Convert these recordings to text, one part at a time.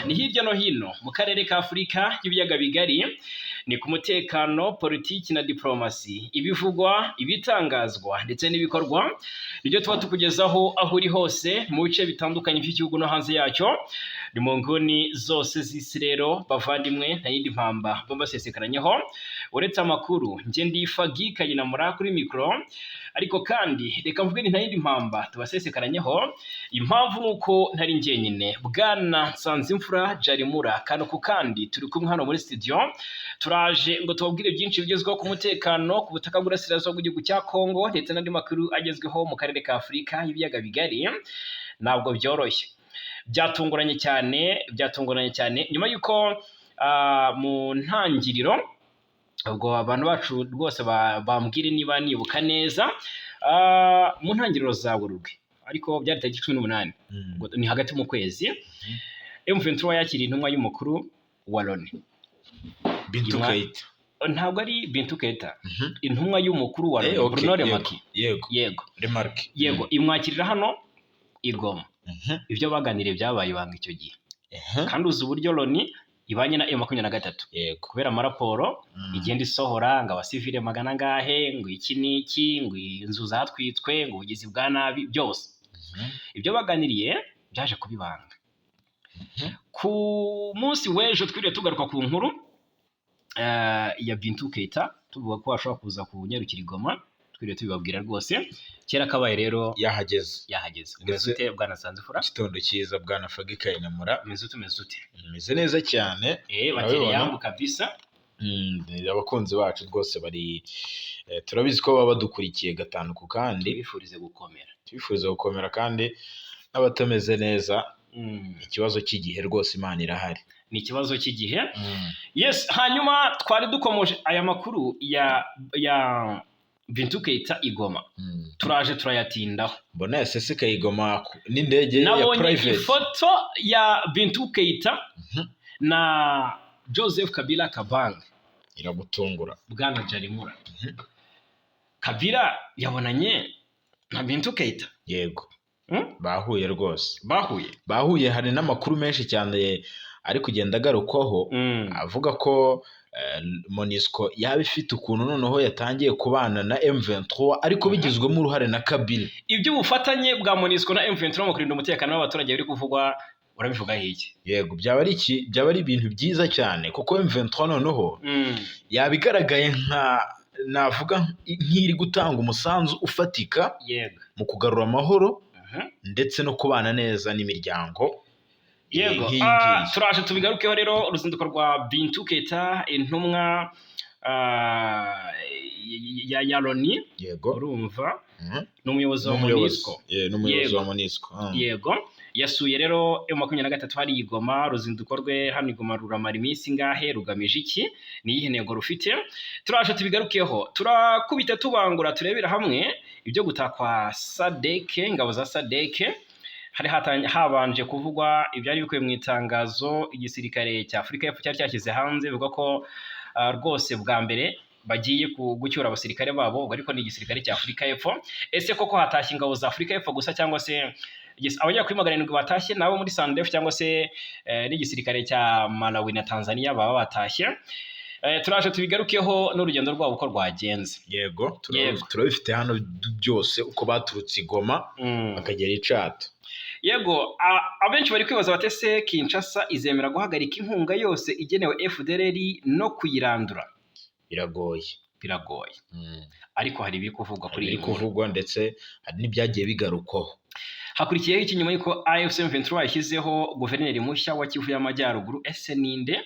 Ni hirya no hino mu karere ka Afurika y'ibiyaga bigari, ni ku mutekano, politiki na diplomasi, ibivugwa, ibitangazwa ndetse n'ibikorwa, nibyo tuba tukugezaho aho uri hose mu bice bitandukanye by'igihugu no hanze yacyo, ni mu nguni zose z'isi. Rero bavandimwe, nta yindi mpamba mbasesekanyeho uretse amakuru. Njye ndifa Kayinamura kuri mikoro, ariko kandi reka mvuge ni nta yindi mpamba tubasesekaranyeho. Impamvu ni uko ntari njyenyine, Bwana Nsanzimfura Jarimura kano ku kandi turi kumwe hano muri studio. Turaje ngo tubabwire byinshi bigezweho ku mutekano ku butaka bw'Uburasirazuba bw'igihugu cya Kongo ndetse n'andi makuru agezweho mu karere ka Afurika y'ibiyaga bigari. Ntabwo byoroshye, byatunguranye cyane, byatunguranye cyane nyuma y'uko mu ntangiriro, ubwo abantu bacu rwose bambwire niba nibuka neza, mu ntangiriro za Werurwe, ariko byari tariki 18, ubwo ni hagati mu kwezi, M23 yakiriye intumwa y'umukuru wa Loni. Bintu Keita. Ntabwo ari Bintu Keita, intumwa y'umukuru wa Loni, Bruno Lemarquis. Yego. Remarque. Yego, imwakirira hano i Goma. Ibyo baganiriye byabaye ibanga icyo gihe, kandi uzi uburyo Loni ibanye na M23 kubera amaraporo igenda isohora ngo abasivile magana angahe, ngo iki n'iki, ngo inzu zatwitswe, ngo ubugizi bwa nabi, byose. Ibyo baganiriye byaje kuba ibanga. Ku munsi w'ejo twiriwe tugaruka ku nkuru ya Bintu Keita, tuvuga ko ashobora kuza kunyarukira i Goma. Twiriwe tubibabwira rwose. Kera kabaye rero Yahageze. yahageze. Umeze ute, Bwana Nsanzifura? Igitondo cyiza, Bwana Fagi Kayinamura. Umeze ute, umeze ute? Meze neza cyane. Batera Urabibona? yambu kabisa. Abakunzi bacu rwose bari turabizi ko baba badukurikiye gatanu ku kandi. Tubifurize gukomera. Tubifuriza gukomera, kandi n'abatameze neza, ikibazo cy'igihe rwose, Imana irahari. Ni ikibazo cy'igihe. Yes, hanyuma twari dukomoje aya makuru ya Bintu Keita i Goma. Turaje turayatindaho. Mbona yasesekaye i Goma n'indege ye ya Nabonye private. ifoto ya Bintu Keita na Joseph Kabila Kabange. Iragutungura. Bwana Jarimura, Kabila yabonanye na Bintu Keita? Yego. Hmm? Bahuye rwose. Bahuye. Bahuye, hari n'amakuru menshi cyane ari kugenda agarukwaho, avuga ko MONUSCO yaba ifite ukuntu noneho yatangiye kubana na M23, ariko bigizwemo uruhare na Kabila. Iby'ubufatanye bwa MONUSCO na M23 mu kurinda umutekano w'abaturage biri kuvugwa, urabivugaho iki? Yego, byaba ari ibintu byiza cyane, kuko M23 noneho yaba igaragaye nka, navuga nk'iri gutanga umusanzu ufatika mu kugarura amahoro ndetse no kubana neza n'imiryango nk'iyi ngiyi. Turaje tubigarukeho rero, uruzinduko rwa Bintu Keita, intumwa ya Loni. Urumva, ni umuyobozi wa N'umuyobozi MONUSCO. N'umuyobozi wa MONUSCO. Yego, yasuye rero M23 hari i Goma. Uruzinduko rwe hano i Goma ruramara iminsi ingahe? Rugamije iki? Ni iyihe ntego rufite? Turaje tubigarukeho. Turakubita tubangura, turebera hamwe ibyo gutaha kwa SADC, ingabo za SADC. Hari habanje kuvugwa ibyari bikubiye mu itangazo igisirikare cya Afurika y'Epfo cyari cyashyize hanze, bivuga ko rwose bwa mbere bagiye gucyura abasirikare babo, ubwo ariko ni igisirikare cya Afurika y'Epfo. Ese koko hatashye ingabo za Afurika y'Epfo gusa, cyangwa se yes, abagera kuri 700 batashye nabo muri SANDF, cyangwa se n'igisirikare cya Malawi na Tanzania baba batashye? Turaje tubigarukeho n'urugendo rwabo uko rwagenze. Yego, turabifite hano byose, uko baturutse i Goma bakagera i Cato. Yego, abenshi bari kwibaza bati: ese Kinshasa izemera guhagarika inkunga yose igenewe FDLR no kuyirandura? Biragoye. Biragoye, ariko hari ibiri kuvugwa kuri biri iyi nkuru. kuvugwa, ndetse hari n'ibyagiye bigarukwaho. Hakurikiyeho iki nyuma y'uko AFC M23 yashyizeho guverineri mushya wa Kivu y'Amajyaruguru? Ese ninde?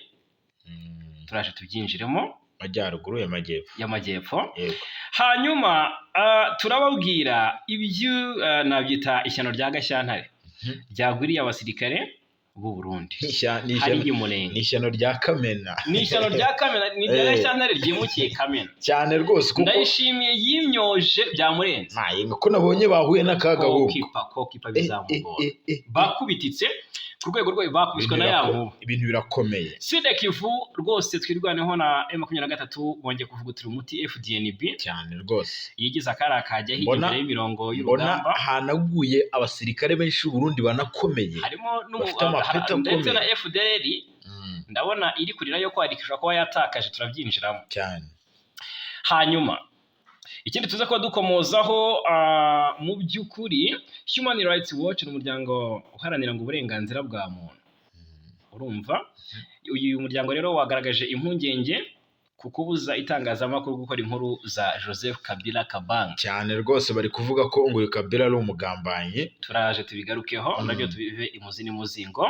Turaje tubyinjiremo. Majyaruguru y'Amajyepfo. Y'Amajyepfo. Yego. Hanyuma turababwira ibyo nabyita ishyano rya Gashyantare ryagwiriye abasirikare b'u Burundi Ni hari ishyano i Murenge. Ni ishyano rya Kamena. Ni ishyano rya Kamena, ni irya Gashyantare ryimukiye Kamena. Cyane rwose, kuko Ndayishimiye yimyoje byamurenze. Maye, ko nabonye bahuye n'akaga ahubwo. Kokipa kokipa bizamugora. Bakubititse. Ku rwego rwo bakubiswe Ibintu na ya nkuba. Ibintu birakomeye. Sud Kivu rwose, twirwaneho na M23 bongeye kuvugutira umuti FDNB Cyane rwose. yigize akari akajya hirya imbere y'imirongo Mbona y'urugamba. hanaguye abasirikare benshi b'u Burundi banakomeye. Harimo Bafite amapeti ndetse na akomeye. FDLR ndabona iri kurira yo kwandikishwa kuba yatakaje, turabyinjiramo. Cyane. Hanyuma ikindi tuza kuba dukomozaho, mu by'ukuri Human Rights Watch ni umuryango uharanira ngo uburenganzira bwa muntu. Urumva uyu muryango rero wagaragaje impungenge ku kubuza itangazamakuru gukora inkuru za Joseph Kabila Kabange. Cyane rwose, bari kuvuga ko ngo uyu Kabila ari umugambanyi. Turaje tubigarukeho nabyo, tubive imuzi n'imuzingo.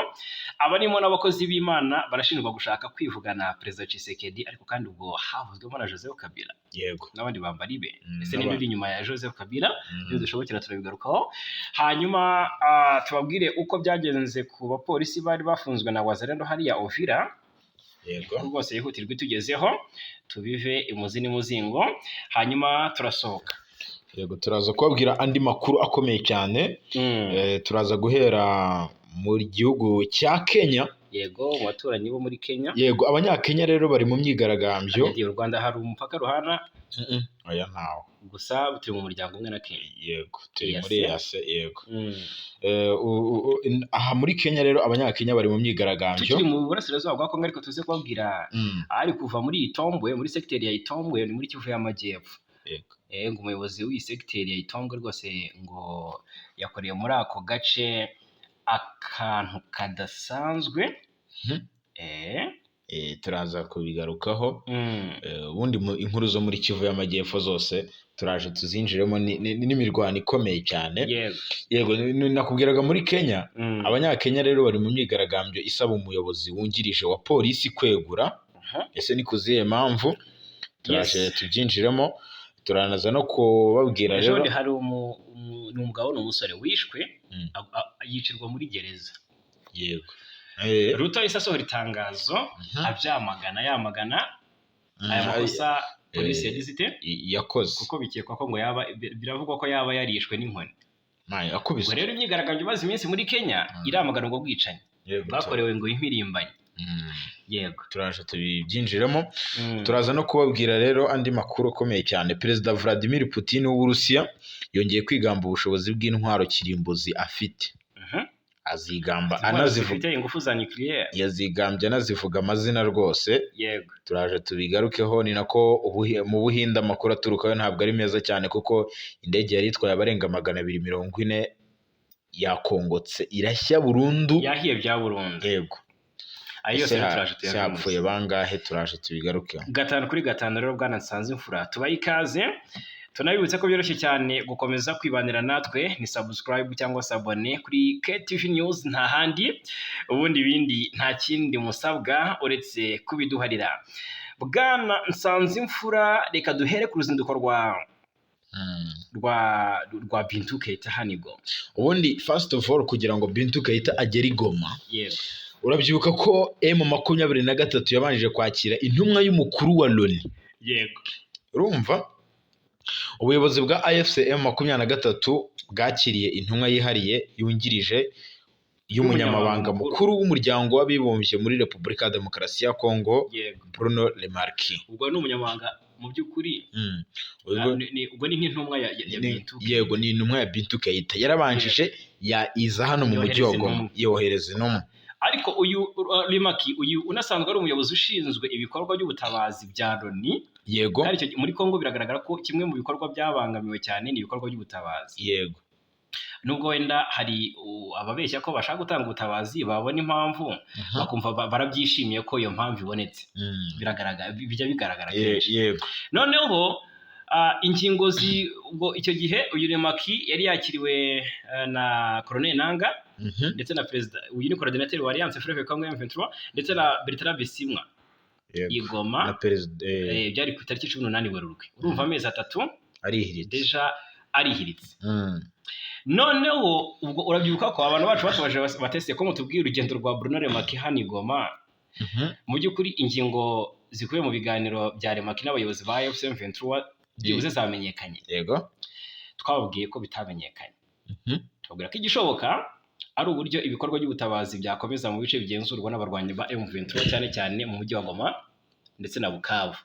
Abarimo n'abakozi b'Imana barashinjwa gushaka kwivugana Perezida Tshisekedi, ariko kandi ubwo havuzwemo na Joseph Kabila n'abandi bambari be. Ese ninde uri inyuma ya Joseph Kabila? Iyo dushobokera turabigarukaho. Hanyuma tubabwire uko byagenze ku bapolisi bari bafunzwe na Wazalendo hariya Uvira. Rwose yihutirwa itugezeho, tubive imuzi n'imuzingo, hanyuma turasohoka. Yego, turaza kubabwira andi makuru akomeye cyane. Turaza guhera mu gihugu cya Kenya. Yego, mu baturanyi bo muri Kenya. Yego, Abanyakenya rero bari mu myigaragambyo. Yagiye u Rwanda hari umupaka ruhana? Oya, ntawo. Gusa turi mu muryango umwe na Kenya. Yego, turi EAC. muri EAC, yego. Aha muri Kenya rero, Abanyakenya bari mu myigaragambyo. Tukiri mu burasirazuba bwa Kongo ariko, tuze kubabwira ari kuva muri Itombwe, muri segiteri ya Itombwe, ni muri Kivu y'Amajyepfo. Ngo umuyobozi w'iyi segiteri ya Itombwe rwose ngo yakoreye muri ako gace akantu kadasanzwe. Turaza kubigarukaho. Ubundi inkuru zo muri Kivu y'Amajyepfo zose turaje tuzinjiremo, n'imirwano ikomeye cyane. Yego, nakubwiraga muri Kenya. Abanyakenya rero bari mu myigaragambyo isaba umuyobozi wungirije wa polisi kwegura. Ese ni ku zihe mpamvu? Turaje tubyinjiremo. Turanaza no kubabwira Ejo rero bundi hari ni umugabo, ni umusore wishwe, yicirwa muri gereza. Ruto yahise asohora itangazo abyamagana, yamagana aya makosa polisi yagize ite? Yakoze. Kuko bikekwa ko ngo yaba, biravugwa ko yaba yarishwe n'inkoni. Maye, Ubwo akubiswe. rero imyigaragambyo imaze iminsi muri Kenya iramagana ubwo bwicanyi bwakorewe ngo impirimbanyi. Yego. Turaje tubyinjiremo. Turaza no kubabwira rero andi makuru akomeye cyane. Perezida Vladimir Putin w'Uburusiya yongeye kwigamba ubushobozi bw'intwaro kirimbuzi afite. Azigamba Intwaro anazivuga. zifite ingufu za nucléaire. Yazigambye anazivuga amazina rwose. Turaje tubigarukeho. Ni nako mu Buhinde amakuru aturukayo ntabwo ari meza cyane, kuko indege yari itwaye abarenga 240 yakongotse irashya burundu. Yahiye bya burundu. Yego. Ayo yose Ese rero turaje se tuyavuge. hapfuye bangahe? Turaje tubigarukeho. 5 kuri 5 rero, bwana Nsanzimfura, tubaye ikaze. Tunabibutse ko byoroshye cyane gukomeza kwibanira natwe, ni subscribe cyangwa s'abonner kuri KTV News, nta handi. Ubundi ibindi nta kindi musabwa uretse kubiduharira. Bwana Nsanzimfura, reka duhere ku ruzinduko rwa Bintou Keita hano i Goma. Ubundi first of all, kugira ngo Bintou Keita agere i Goma, urabyibuka ko M23 yabanje kwakira intumwa y'umukuru wa Loni. Urumva ubuyobozi bwa AFC M23 bwakiriye intumwa yihariye yungirije y'umunyamabanga mukuru w'umuryango w'abibumbye muri Repubulika ya Demokarasi ya Kongo, Bruno Lemarquis. Ubwo ni umunyamabanga mu by'ukuri. Ubwo ni nk'intumwa ya Bintou. Yego, ni intumwa ya Bintou Keita. Yarabanjije ya iza hano mu mujyi wa Yohereza Goma, intumwa. yohereza intumwa. Ariko uyu Rimaki, uyu unasanzwe ari umuyobozi ushinzwe ibikorwa by'ubutabazi bya Loni. Kandi muri Kongo biragaragara ko kimwe mu bikorwa byabangamiwe cyane ni ibikorwa by'ubutabazi. Nubwo wenda hari ababeshya ko bashaka gutanga ubutabazi, babona impamvu bakumva barabyishimiye ko iyo mpamvu ibonetse. Biragaragara, bijya bigaragara kenshi. Noneho ingingo ubwo icyo gihe uyu Remaki yari yakiriwe na Colonel Nanga ndetse na perezida, uyu ni coordinateur wa Alliance Fleuve Congo M23, ndetse na Bertrand Bisimwa i Goma. Na perezida Byari ku itariki 18 Werurwe. Urumva amezi 3 arihiritse. Déjà arihiritse. Noneho ubwo urabyibuka ko abantu bacu batubaje batese ko mutubwiye urugendo rwa Bruno Remaki hano i Goma. Mu by'ukuri ingingo zikubiye mu biganiro bya Remaki n'abayobozi ba AFC M23 byibuze zamenyekanye? Twababwiye ko bitamenyekanye. Tubabwira ko igishoboka ari uburyo ibikorwa by'ubutabazi byakomeza mu bice bigenzurwa n'abarwanyi ba M23, cyane cyane mu mujyi wa Goma ndetse na Bukavu.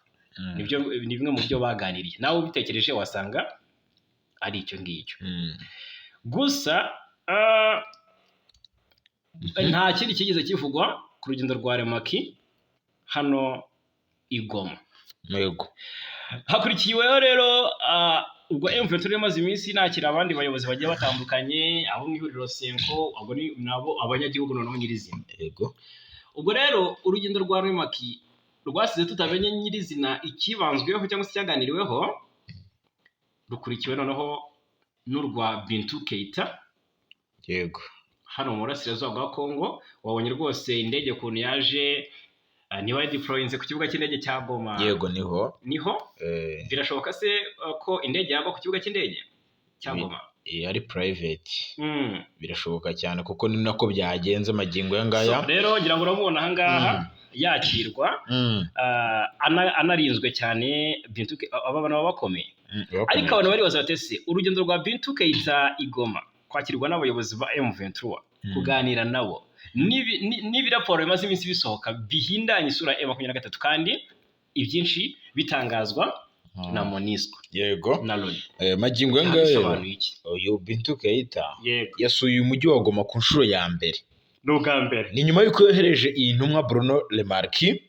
Nibyo, ni bimwe mu byo baganiriye. Nawe ubitekereje wasanga ari icyo ngicyo. Gusa nta kindi kigeze kivugwa ku rugendo rwa Remaki hano i Goma. Hakurikiweho rero ubwo M23 imaze iminsi nakira abandi bayobozi bagiye batandukanye, abo mu ihuriro CENCO, ubwo ni nabo abanyagihugu noneho nyirizina. Ubwo rero urugendo rwa Remaki rwasize tutamenye nyirizina ikibanzweho cyangwa se icyaganiriweho, rukurikiwe noneho n'urwa Bintou Keita hano mu burasirazuba bwa Kongo. Wabonye rwose indege ukuntu yaje, niba yadeployinze ku kibuga cy'indege cya Goma. Yego, niho. Niho. Birashoboka se ko indege yagwa ku kibuga cy'indege cya Goma? Ari private. Birashoboka cyane, kuko ni nako byagenze magingo aya ngaya. So, rero ngira ngo uramubona aha ngaha yakirwa, anarinzwe cyane. Bintou, aba bantu baba bakomeye. Ariko abantu baribaza bati: ese urugendo rwa Bintou Keita i Goma, kwakirwa n'abayobozi ba M23, kuganira nabo, n'ibi raporo bimaze iminsi bisohoka bihindanye isura ya M23, kandi ibyinshi bitangazwa na MONUSCO na Loni, Magingo aya ngaya rero, bisobanuye iki? Uyu Bintou Keita yasuye umujyi wa Goma ku nshuro ya mbere. Ni ubwa mbere. Ni nyuma y'uko yohereje iyi ntumwa Bruno Lemarquis.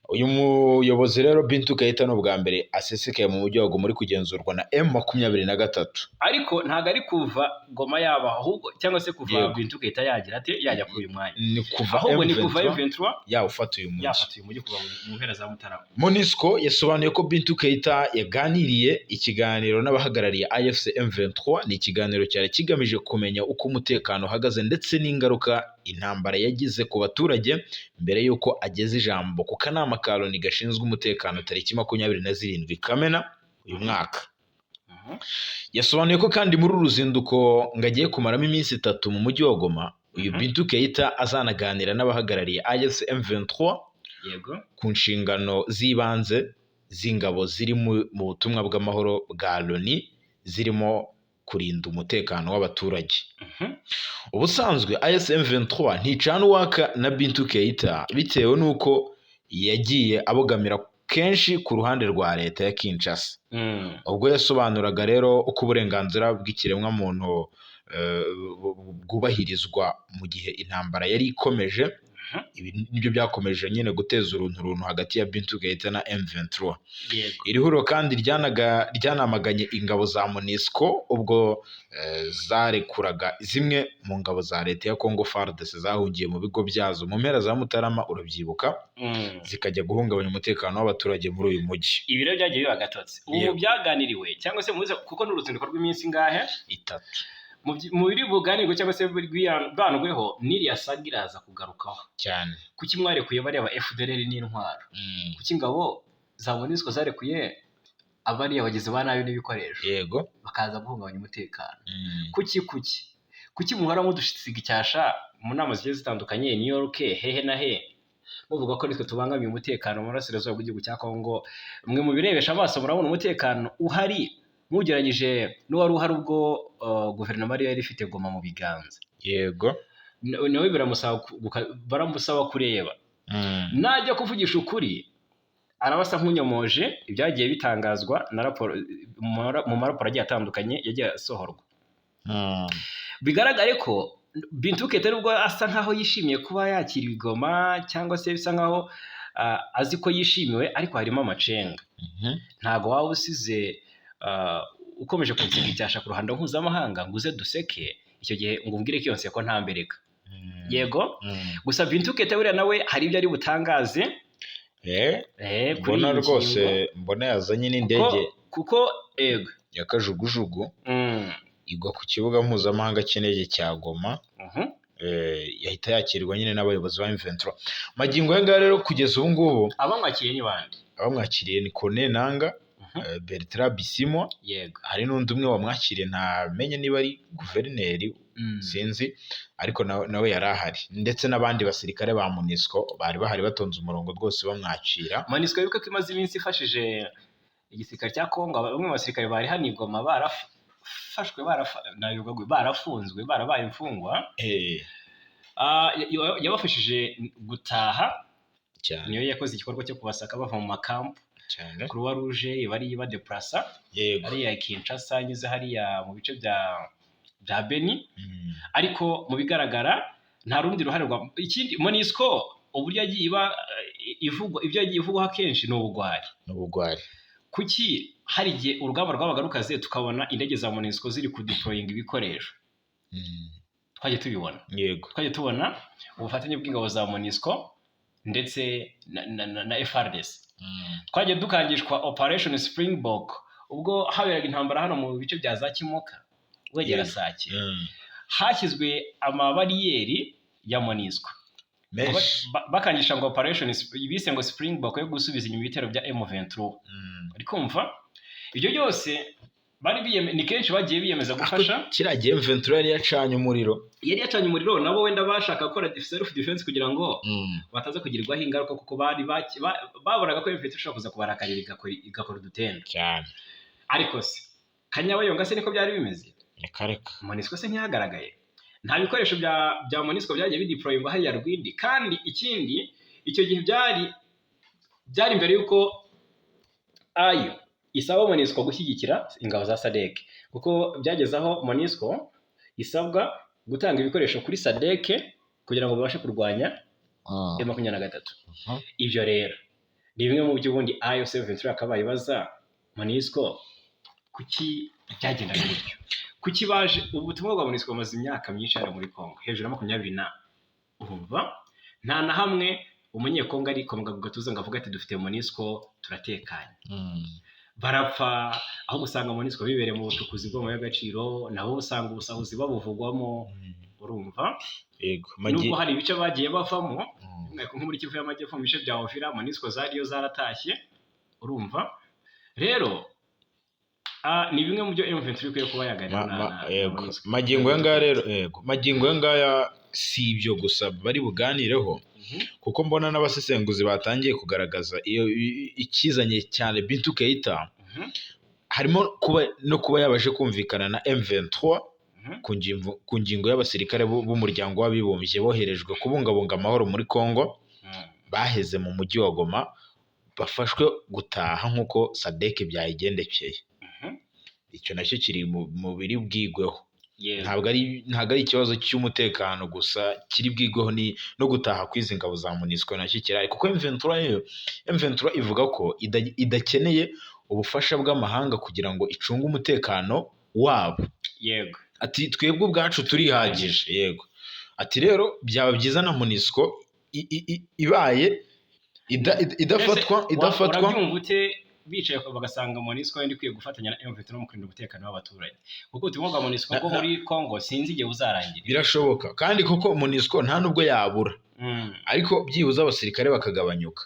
Uyu muyobozi rero Bintou Keita ni ubwa mbere asesekaye mu mujyi wa Goma uri kugenzurwa na M23. Ariko ntabwo ari kuva Goma yaba ahubwo, cyangwa se kuva Bintou Keita yagira ate, yajya kuri uyu mwanya. Ni kuva Ahubwo ni kuva M23 M23 yawufata uyu mujyi. Yafata uyu mujyi kuva mu mpera za Mutarama. MONUSCO yasobanuye ko Bintou Keita yaganiriye ikiganiro n'abahagarariye AFC M23. Ni ikiganiro cyari kigamije kumenya uko umutekano uhagaze ndetse n'ingaruka intambara yagize ku baturage, mbere y'uko ageza ijambo ku kanama ka Loni gashinzwe umutekano tariki 27 Kamena uyu mwaka. Yasobanuye ko kandi muri uru ruzinduko ngo agiye kumaramo iminsi 3 mu mujyi wa Goma, uyu Bintou Keita azanaganira n'abahagarariye AFC M23 ku nshingano z'ibanze z'ingabo ziri mu butumwa bw'amahoro bwa Loni, zirimo kurinda umutekano w'abaturage. Ubusanzwe AFC M23 nticana uwaka na Bintou Keita, bitewe n'uko yagiye abogamira kenshi ku ruhande rwa leta ya Kinshasa. Ubwo yasobanuraga rero uko uburenganzira bw'ikiremwamuntu bwubahirizwa mu gihe intambara yari ikomeje. Ibi nibyo byakomeje nyine guteza urunturuntu hagati ya Bintou Keita na M23. Iri huriro kandi ryanamaganye ingabo za MONUSCO ubwo zarekuraga zimwe mu ngabo za leta ya Congo FARDC zahungiye mu bigo byazo mu mpera za Mutarama, urabyibuka, zikajya guhungabanya umutekano w'abaturage muri uyu mujyi. Ibi rero byagiye biba agatotsi. Ubu byaganiriwe cyangwa se muze, kuko ni uruzinduko rw'iminsi ingahe? 3. Mu biri buganirwe cyangwa se bwibandweho, n'iriya saga iraza kugarukaho. Cyane. Kuki mwarekuye bariya ba FDLR n'intwaro? Kuki ingabo za MONUSCO zarekuye abariya bagizi ba nabi n'ibikoresho, bakaza guhungabanya umutekano? Kuki muhora mudusiga icyasha mu nama zigiye zitandukanye, New York, hehe na he, muvuga ko nitwe tubangamiye umutekano mu burasirazuba bw'igihugu cya Kongo? Mwe mubirebesha amaso murabona umutekano uhari mugereranyije n'uwari uhari ubwo guverinoma ariyo yari ifite Goma mu biganza? Nawe biramusaba baramusaba kureba. Najya kuvugisha ukuri araba asa nk'unyomoje ibyagiye bitangazwa na raporo, mu maraporo agiye atandukanye yagiye asohorwa. Bigaragare ko Bintou Keita, nubwo asa nkaho yishimiye kuba yakira Goma, cyangwa se bisa nkaho azi ko yishimiwe, ariko harimo amacenga. Ntabwo waba usize ukomeje kunsiga icyasha ku ruhando mpuzamahanga ngo uze duseke icyo gihe, ngo umbwire ko iyo nseko nta mbereka. Yego. Gusa Bintou Keita buriya nawe hari ibyo ari butangaze kuri Mbona iyi rwose ngingo. mbona yazanye n'indege Kuko yego. ya kajugujugu igwa ku kibuga mpuzamahanga cy'indege cya Goma. Yahita yakirwa nyine n'abayobozi ba M23. Magingo aya ngaya rero, kugeza ubu ngubu, Abamwakiriye ni bande? Abamwakiriye ni Corneille Nanga, Bertrand Bisimwa, hari n'undi umwe wamwakiriye ntamenye niba ari guverineri, sinzi, ariko nawe yari ahari, ndetse n'abandi basirikare ba MONUSCO bari bahari batonze umurongo rwose bamwakira. MONUSCO, wibuke ko imaze iminsi ifashije igisirikare cya Kongo. Bamwe mu basirikare bari hano i Goma barafashwe, barafunzwe, barabaye imfungwa. Yabafashije gutaha cyane. Niyo yakoze igikorwa cyo kubasaka bava mu makampu. Cyane. Croix Rouge bari badeplasa hariya Kinshasa, nyuze hariya mu bice bya Beni. Ariko mu bigaragara nta rundi ruhare rwa ikindi MONUSCO, uburyo yagiye iba ivugwa, ibyo yagiye ivugwaho akenshi ni ubugwari. N'ubugwari. Kuki hari igihe urugamba rwabaga rukaze, tukabona indege za MONUSCO ziri kudeployinga ibikoresho? Twagiye tubibona. Twagiye tubona ubufatanye bw'ingabo za MONUSCO ndetse na FARDC. Twagiye dukangishwa Operation Springbok ubwo haberaga intambara hano mu bice bya za Kimoka, wegera Sake. Hashyizwe amabariyeri ya MONUSCO Menshi. Bakangisha ngo operation bise ngo Springbok yo gusubiza inyuma ibitero bya M23. Uri kumva, ibyo byose bari ni kenshi bagiye biyemeza gufasha. Kiriya gihe M23 yari yacanye umuriro. Yari yacanye umuriro, nabo wenda bashaka gukora self defense kugira ngo bataza kugirirwaho ingaruka, kuko bari babonaga ko M23 ishobora kuza kubarakarira, igakora udutendo. Ariko se Kanyabayonga se niko byari bimeze? Reka reka. MONUSCO se ntihagaragaye? Nta bikoresho bya MONUSCO byagiye bideployingwa hariya Rwindi? Kandi ikindi, icyo gihe byari mbere y'uko ayo isaba MONUSCO gushyigikira ingabo za SADC, kuko byageze aho MONUSCO isabwa gutanga ibikoresho kuri SADC kugira ngo babashe kurwanya M23. Ibyo rero ni bimwe mu by'ubundi AFC M23 yakabaye ibaza MONUSCO: kuki byagendaga gutyo? Kuki baje? Ubutumwa bwa MONUSCO bumaze imyaka myinshi hano muri Congo, hejuru ya 20 na, urumva, nta na hamwe umunyekongo ari ku gatuza ngo avuge ati: "Dufite MONUSCO, turatekanye." Barapfa aho usanga MONUSCO bibereye mu bucukuzi bw'amabuye y'agaciro, nabo usanga ubusahuzi babuvugwamo. Urumva? Yego. Nubwo hari ibice bagiye bavamo, by'umwihariko nko muri Kivu y'Amajyepfo, mu bice bya Uvira, MONUSCO zariyo zaratashye. Urumva rero, ni bimwe mu byo M23 ikwiye kuba yaganira na MONUSCO. Magingo aya ngaya rero, yego, magingo aya ngaya si ibyo gusa bari buganireho, kuko mbona n'abasesenguzi batangiye kugaragaza iyo ikizanye cyane Bintou Keita, harimo kuba no kuba yabashe kumvikana na M23 ku ngingo y'abasirikare b'umuryango w'abibumbye boherejwe kubungabunga amahoro muri Congo baheze mu mujyi wa Goma, bafashwe gutaha nk'uko SADC byayigendekeye. Icyo nacyo kiri mu biri bwigweho. Ntabwo ari ikibazo cy'umutekano gusa kiri bwigweho, ni no gutaha kw'izi ngabo za MONUSCO nacyo kirahari, kuko M23 yo, M23 ivuga ko idakeneye ubufasha bw'amahanga kugira ngo icunge umutekano wabo. Ati: "Twebwe ubwacu turihagije." Yego. Ati: "Rero byaba byiza na MONUSCO ibaye idafatwa." Mbese Idafatwa. Urabyumva ute bicaye bagasanga MONUSCO wenda ikwiye gufatanya na M23 mu kurinda umutekano w'abaturage? Kuko ubutumwa bwa MONUSCO bwo muri Congo sinzi igihe buzarangira. Birashoboka kandi koko MONUSCO nta nubwo yabura, ariko byibuze abasirikare bakagabanyuka.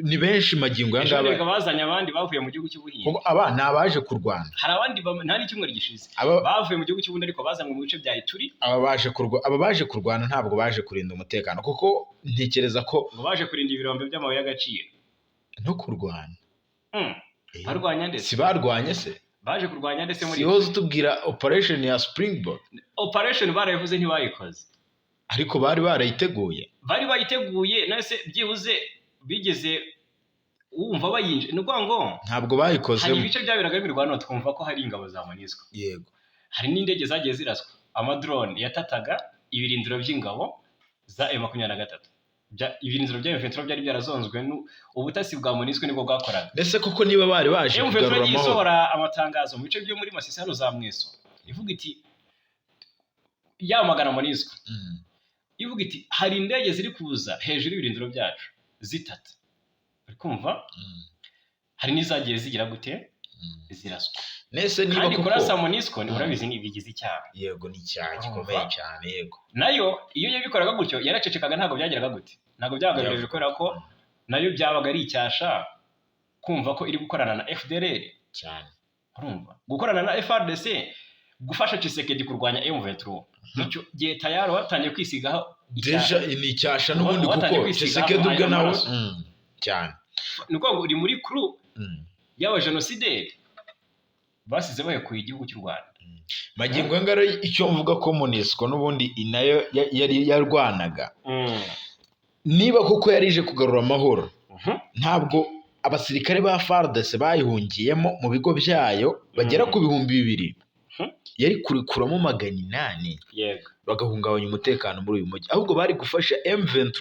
Ni benshi magingo aya Ejo ngaba. Erega bazanye abandi bavuye mu gihugu cy'Ubuhinde. Kuko aba ni abaje kurwana. Hari abandi nta n'icyumweru gishize bavuye mu gihugu cy'Ubuhinde, ariko bazanywe mu bice bya Ituri. Aba baje kurwana, ntabwo baje kurinda umutekano, kuko ntekereza ko Ngo baje kurinda ibirombe by'amabuye y'agaciro. No kurwana. Barwanya ndetse. Si barwanye se? Baje kurwanya ndetse muri Si wowe utubwira operation ya Springbok? Operation barayivuze, ntibayikoze. Ariko bari barayiteguye. Bari bayiteguye nase byibuze bigeze wumva bayinje? Ni ukuvuga ngo Ntabwo hari bayikozemo. ibice byaberagamo imirwano, twumva ko hari ingabo za MONUSCO. Hari n'indege zagiye ziraswa, amadrone yatataga ibirindiro by'ingabo za M23. Ibirindiro bya M23 byari byarazonzwe ubutasi bwa MONUSCO nibwo bwakoraga. Ndetse koko niba bari baje M23 kugarura yagiye amahoro. isohora amatangazo mu bice byo muri Masisi hano za Mweso, ivuga iti, yamagana MONUSCO, ivuga iti: "Hari indege ziri kuza hejuru y'ibirindiro byacu zitata." Uri kumva? Hari n'izagiye zigira gute? Ziraswa. Nese niba Kandi koko kurasa MONUSCO ni, urabizi, ni bigize icyaha. Yego, ni icyaha Urumva? gikomeye cyane, yego. Nayo iyo yabikoraga gutyo yaracecekaga, ntabwo byageraga gute, ntabwo byabaga, kubera ko nayo byabaga ari icyasha kumva ko iri gukorana na FDLR. Urumva, gukorana na FARDC, gufasha Tshisekedi kurwanya M23, icyo gihe tayari watangiye kwisigaho Déjà icyasha. Ni icyasha n'ubundi, Watangiye kuko kwisigaho Tshisekedi ubwe ayo nawe maraso. Cyane. Ni ukuvuga ngo uri muri crew y'abajenosideri. Basize bahekuye igihugu cy'u Rwanda. Magingo aya ngaya, icyo mvuga ko MONUSCO n'ubundi nayo yari yarwanaga, niba koko yari ije kugarura amahoro, ntabwo abasirikare ba FARDC bayihungiyemo mu bigo byayo bagera ku 2000, yari kurikuramo 800 bagahungabanya umutekano muri uyu mujyi. Ahubwo bari gufasha M23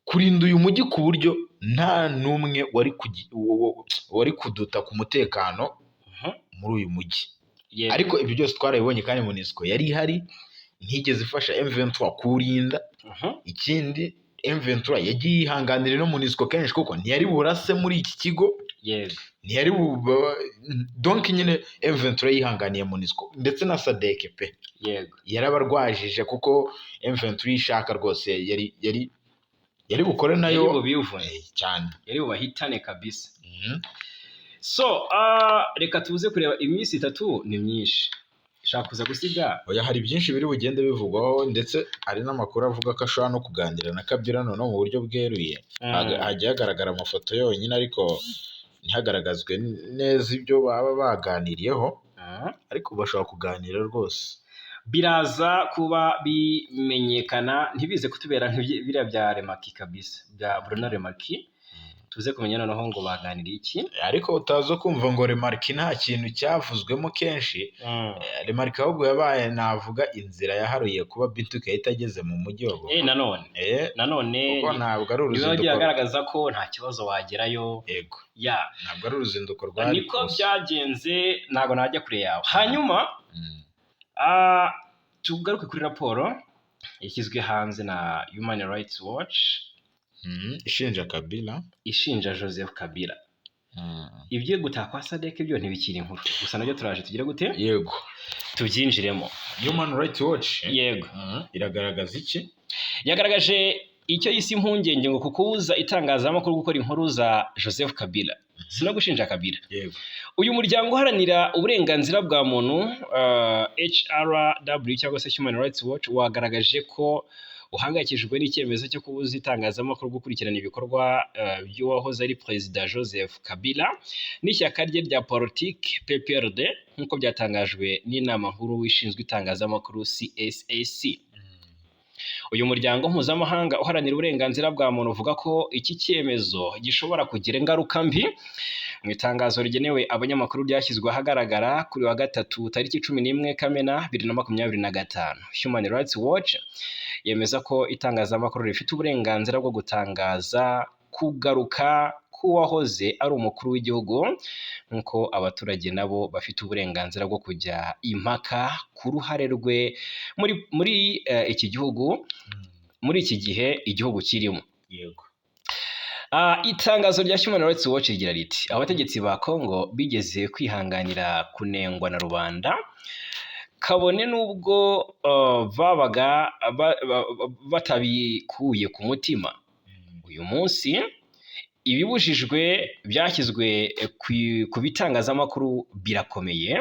kurinda uyu mujyi, ku buryo nta n'umwe wari kuduta ku mutekano muri uyu mujyi. Ariko ibyo byose twarabibonye, kandi MONUSCO yari ihari, ntigeze ifasha M23 kuwurinda. Ikindi, M23 yagiye yihanganira no MONUSCO kenshi, kuko ntiyari burase muri iki kigo, ntiyari donc nyine M23 yihanganiye MONUSCO ndetse na SADC pe. Yarabarwajije, kuko M23 ishaka rwose yari bukore nayo. Yari bubivune. Cyane. Yari bubahitane kabisa. So reka tuze kureba, iminsi 3 ni myinshi, ishaka kuza gusiga. Oya, hari byinshi biri bugende bivugwaho, ndetse hari n'amakuru avuga ko ashobora no kuganira na Kabila noneho mu buryo bweruye. Hagiye hagaragara amafoto yonyine, ariko ntihagaragazwe neza ibyo baba baganiriyeho, ariko bashobora kuganira rwose. Biraza kuba bimenyekana, ntibize kutubera nk'ibiriya bya Remaki kabisa, bya Bruno Remaki, tuze kumenya noneho ngo baganiriye iki. Ariko utaza kumva ngo Remarque nta kintu cyavuzwemo kenshi. Remarque ahubwo yabaye, navuga, inzira yaharuye kuba Bintou Keita ageze mu mujyi wa Goma. Nanone nanone kuko ntabwo ari niwe wagiye uruzinduko agaragaza ko nta kibazo wagerayo. Yego. Ya. Ntabwo ari uruzinduko rwari Niko gusa. byagenze, ntabwo najya kure yawe. Hanyuma tugaruke kuri raporo yashyizwe hanze na Human Rights Watch. Ishinja Kabila. Ishinja Joseph Kabila. Ibyo gutaha kwa SADC byo ntibikiri inkuru, gusa nabyo turaje tugire gute? Yego. Tubyinjiremo. Human Rights Watch. Yego. Iragaragaza iki? Yagaragaje icyo yise impungenge ngo kukubuza itangazamakuru gukora inkuru za Joseph Kabila, si no gushinja Kabila. Uyu muryango uharanira uburenganzira bwa muntu, HRW cyangwa se Human Rights Watch, wagaragaje ko uhangayikishijwe n'icyemezo cyo kubuza itangazamakuru gukurikirana ibikorwa by'uwahoze ari Perezida Joseph Kabila n'ishyaka rye rya politiki PPRD, nk'uko byatangajwe n'inama nkuru ishinzwe itangazamakuru, CSAC. Uyu muryango mpuzamahanga uharanira uburenganzira bwa muntu uvuga ko iki cyemezo gishobora kugira ingaruka mbi. Mu itangazo rigenewe abanyamakuru ryashyizwe ahagaragara kuri wa gatatu tariki 11 Kamena 2025, Human Rights Watch yemeza ko itangazamakuru rifite uburenganzira bwo gutangaza kugaruka k'uwahoze ari umukuru w'igihugu, nk'uko abaturage nabo bafite uburenganzira bwo kujya impaka ku ruhare rwe muri iki gihugu, muri iki gihe igihugu kirimo. Itangazo rya Human Rights Watch rigira riti: "Abategetsi ba Congo bigeze kwihanganira kunengwa na rubanda, kabone n'ubwo babaga batabikuye ku mutima. Uyu munsi ibibujijwe byashyizwe ku bitangazamakuru birakomeye.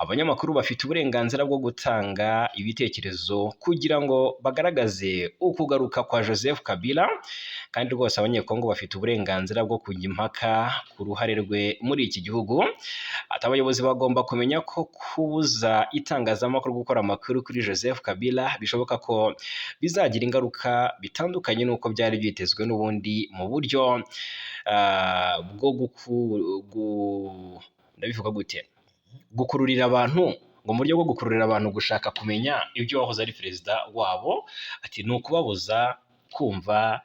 Abanyamakuru bafite uburenganzira bwo gutanga ibitekerezo kugira ngo bagaragaze ukugaruka kwa Joseph Kabila, kandi rwose Abanyekongo bafite uburenganzira bwo kujya impaka ku ruhare rwe muri iki gihugu." Ati: "Abayobozi bagomba kumenya ko kubuza itangazamakuru gukora amakuru kuri Joseph Kabila bishoboka ko bizagira ingaruka bitandukanye n'uko byari byitezwe n'ubundi mu buryo bwo ndabivuga gute, gukururira abantu, ngo mu buryo bwo gukururira abantu gushaka kumenya ibyo wahoze ari perezida wabo." Ati: "Ni ukubabuza kumva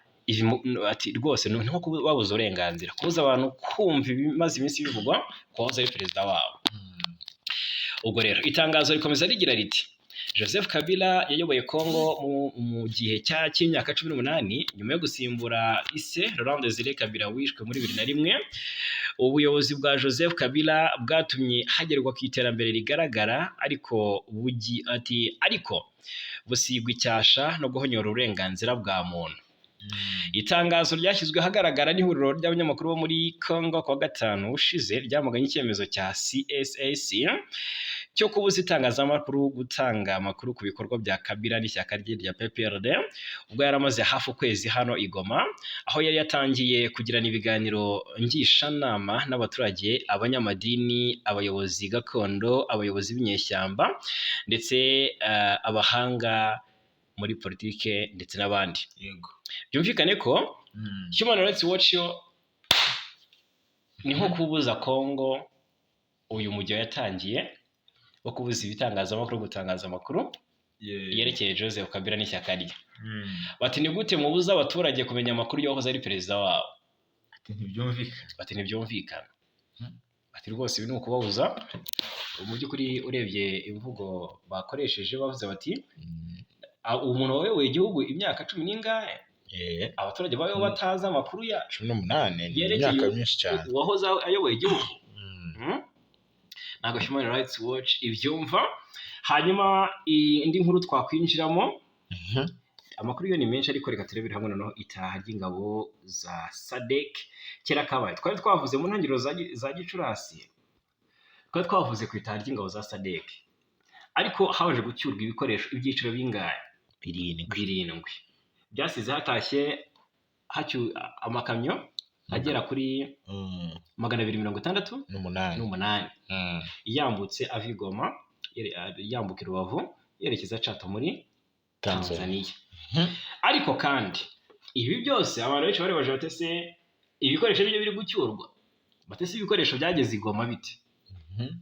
ati rwose ni nko kubabuza uburenganzira, kubuza abantu kumva ibimaze iminsi bivugwa ku wahoze ari perezida wabo." Ubwo rero itangazo rikomeza rigira riti: "Joseph Kabila yayoboye Congo mu gihe cy'imyaka 18 nyuma yo gusimbura ise Laurent Desire Kabila wishwe muri 2001. Ubuyobozi bwa Joseph Kabila bwatumye hagerwa ku iterambere rigaragara, ariko bugi, ati ariko busigwa icyasha no guhonyora uburenganzira bwa muntu." Itangazo ryashyizwe ahagaragara n'ihuriro ry'abanyamakuru bo muri Congo kuwa gatanu ushize ryamaganye icyemezo cya CSAC. cyo kubuza itangazamakuru gutanga amakuru ku bikorwa bya Kabila n'ishyaka rye rya PPRD, ubwo yari amaze hafi ukwezi hano i Goma, aho yari yatangiye kugirana ibiganiro ngishanama n'abaturage, abanyamadini, abayobozi gakondo, abayobozi b'inyeshyamba ndetse abahanga muri politike ndetse n'abandi. Byumvikane ko Human Rights Watch yo ni nko kubuza Congo uyu mujyo yatangiye wo kubuza ibitangazamakuru gutangaza amakuru yerekeye Joseph Kabila n'ishyaka rye. Bati: "Ni gute mubuza abaturage kumenya amakuru y'uwahoze ari perezida wabo?" Ati ntibyumvikana. Bati ntibyumvikana. Bati rwose ibi ni ukubabuza. Mu by'ukuri urebye imvugo bakoresheje, bavuze bati: "Umuntu wayoboye igihugu imyaka cumi n'ingahe, abaturage babeho batazi amakuru ya 18 ni yerekeye imyaka myinshi cyane. uwahoze ayoboye igihugu." Ntabwo Human Rights Watch ibyumva. Hanyuma indi nkuru twakwinjiramo, amakuru yo ni menshi, ariko reka turebere hamwe noneho itaha ry'ingabo za SADC. Kera kabaye, twari twavuze mu ntangiriro za Gicurasi, twari twavuze ku itaha ry'ingabo za SADC, ariko habanje gucyurwa ibikoresho ibyiciro bingahe? 7. 7. Byasize hatashye amakamyo agera kuri 268 n'umunani. N'umunani, yambutse ava i Goma, yambuka i Rubavu yerekeza Chato muri Tanzania. Tanzania. Ariko kandi ibi byose abantu benshi baribaje bati: "Se ibikoresho byo biri gucyurwa?" Bati: "Se ibikoresho byageze i Goma bite?"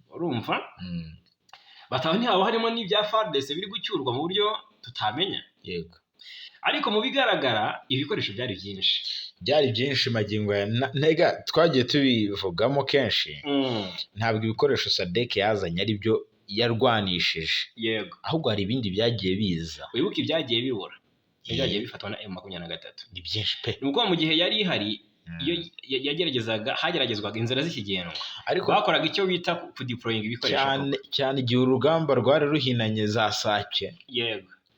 Urumva, bataho ntihaba harimo n'ibya FARDC biri gucyurwa mu buryo tutamenya? Ariko mu bigaragara ibikoresho byari byinshi. Byari byinshi. Magingo aya ntega twagiye tubivugamo kenshi, ntabwo ibikoresho SADC yazanye ari byo yarwanishije, ahubwo hari ibindi byagiye biza. Wibuke ibyagiye bibura, ibyagiye bifatwa na M23. Ni byinshi pe. Ni ukuvuga mu gihe yari ihari, iyo yageragezaga, hageragezwaga inzira z'ikigendwa, ariko bakoraga icyo bita kudeployinga ibikoresho. Cyane cyane igihe urugamba rwari ruhinanye za Sake,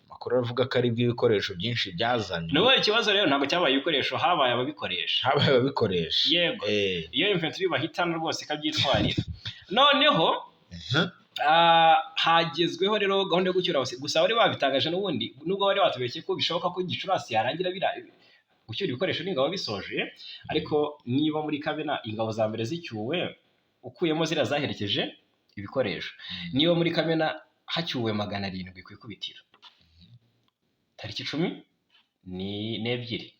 amakuru aravuga ko aribwo ibikoresho byinshi byazanywe. N'ubu ikibazo rero ntabwo cyabaye ibikoresho, habaye ababikoresha. Habaye ababikoresha. Iyo M23 bahitana rwose ikabyitwarira. Noneho hagezweho rero gahunda yo gucyura gusa bari babitangaje n'ubundi, nubwo bari batubeshye ko bishoboka ko Gicurasi yarangira gucyura ibikoresho n'ingabo bisoje, ariko niba muri Kamena ingabo za mbere zicyuwe, ukuyemo ziriya zaherekeje ibikoresho, niba muri Kamena hacyuwe 700 ku ikubitiro tariki 12,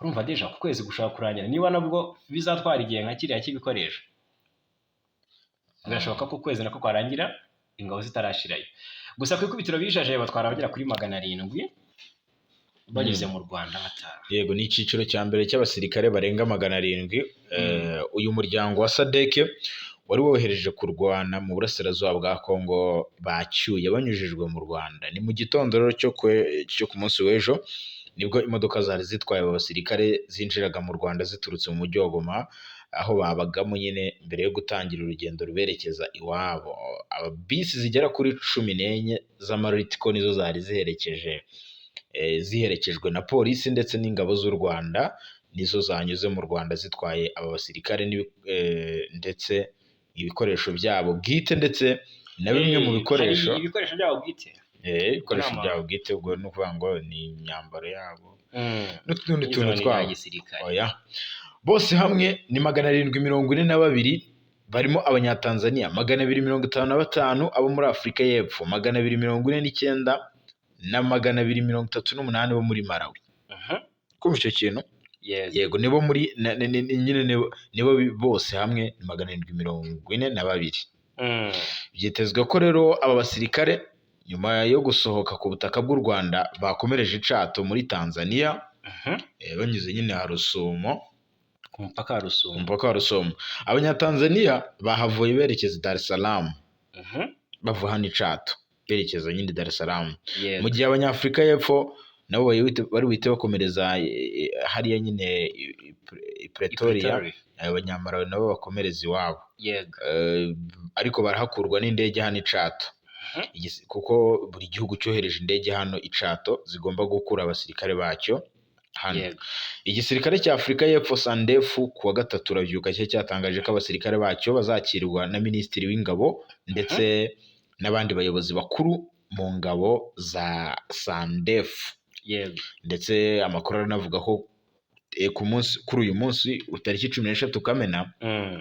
urumva déjà ku kwezi gushobora kurangira, niba nabwo bizatwara igihe nka kiriya cy'ibikoresho, birashoboka ko ukwezi nako kwarangira ingabo zitarashirayo. Gusa ku ikubitiro bijaje batwara abagera kuri 700 banyuze mu Rwanda bataha. Yego, ni icyiciro cya mbere cy'abasirikare barenga 700 uyu muryango wa SADC wari wohereje kurwana mu burasirazuba bwa Kongo bacyuye banyujijwe mu Rwanda. Ni mu gitondo rero cyo ku munsi w'ejo nibwo imodoka zari zitwaye abo basirikare zinjiraga mu Rwanda ziturutse mu mujyi wa Goma, aho babagamo nyine mbere yo gutangira urugendo ruberekeza iwabo. Aba bisi zigera kuri 14 z'amaritiko nizo zari ziherekeje, ziherekejwe na polisi ndetse n'ingabo z'u Rwanda, nizo zanyuze mu Rwanda zitwaye aba basirikare ndetse ibikoresho byabo bwite ndetse na bimwe mu bikoresho. Hari ibikoresho byabo bwite. Ibikoresho Inama. byabo bwite, ubwo ni ukuvuga ngo ni imyambaro yabo n'utundi N'izo tuntu ni twabo. ibya gisirikare. Oya, bose hamwe ni 742, barimo Abanyatanzania 255, abo muri Afurika y'Epfo 249 na 238 bo muri Malawi. Kumva icyo kintu? Yes. Yego, nibo muri nyine nibo bose hamwe ni 742. Byitezwe ko rero aba basirikare nyuma yo gusohoka ku butaka bw'u Rwanda bakomereje i Chato muri Tanzania, banyuze nyine ha Rusumo. Ku mupaka wa Ku Rusumo. mupaka wa Rusumo. Abanyatanzania bahavuye berekeza i Dar es Salaam, bava hano i Chato berekeza nyine i Dar es Salaam, mu gihe Abanyafurika y'Epfo nabo bari buhite bakomereza hariya nyine i Pretoria. Pretoria. Abanyamalawi nabo bakomereza iwabo. Ariko barahakurwa n'indege hano i Chato. Kuko buri gihugu cyohereje indege hano i Chato zigomba gukura abasirikare bacyo. Hano Yego. Igisirikare cya Afurika y'Epfo SANDF ku wa gatatu, urabyuka, cyo cyatangaje ko abasirikare bacyo bazakirwa na Minisitiri w'Ingabo ndetse n'abandi bayobozi bakuru mu ngabo za SANDF. Ndetse amakuru aranavuga ko ku munsi, kuri uyu munsi tariki 13 Kamena,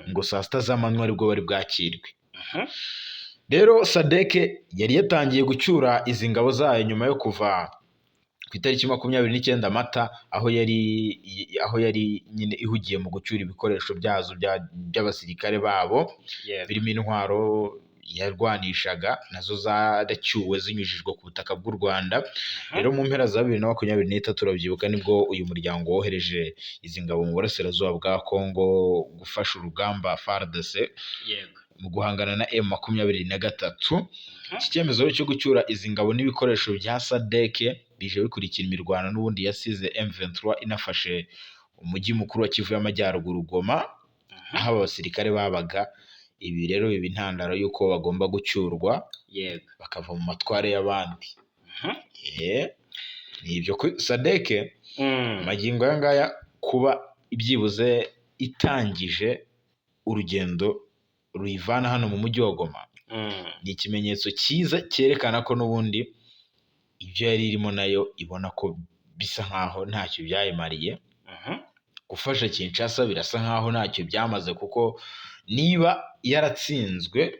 ngo saa 6 z'amanywa aribwo bari bwakirwe. Rero SADC yari yatangiye gucyura izi ngabo zayo nyuma yo kuva ku itariki 29 Mata, aho yari nyine ihugiye mu gucyura ibikoresho byazo by'abasirikare babo, birimo intwaro yarwanishaga, nazo zaracyuwe zinyujijwe ku butaka bw'u Rwanda. Rero mu mpera za 2023, urabyibuka, nibwo uyu muryango wohereje izi ngabo mu burasirazuba bwa Congo gufasha urugamba FARDC mu guhangana na M23. Iki cyemezo rero cyo gucyura izi ngabo n'ibikoresho bya SADC bije bikurikira imirwano n'ubundi yasize M23 inafashe umujyi mukuru wa Kivu y'Amajyaruguru, Goma, aho aba basirikare babaga. Ibi rero biba intandaro y'uko bagomba gucyurwa bakava mu matware y'abandi. Ni ibyo kuri SADC. Magingo aya ngaya, kuba byibuze itangije urugendo ruyivana hano mu mujyi wa Goma, ni ikimenyetso cyiza cyerekana ko n'ubundi ibyo yari irimo nayo ibona ko bisa nkaho ntacyo byayimariye. Gufasha Kinshasa birasa nkaho ntacyo byamaze, kuko niba yaratsinzwe,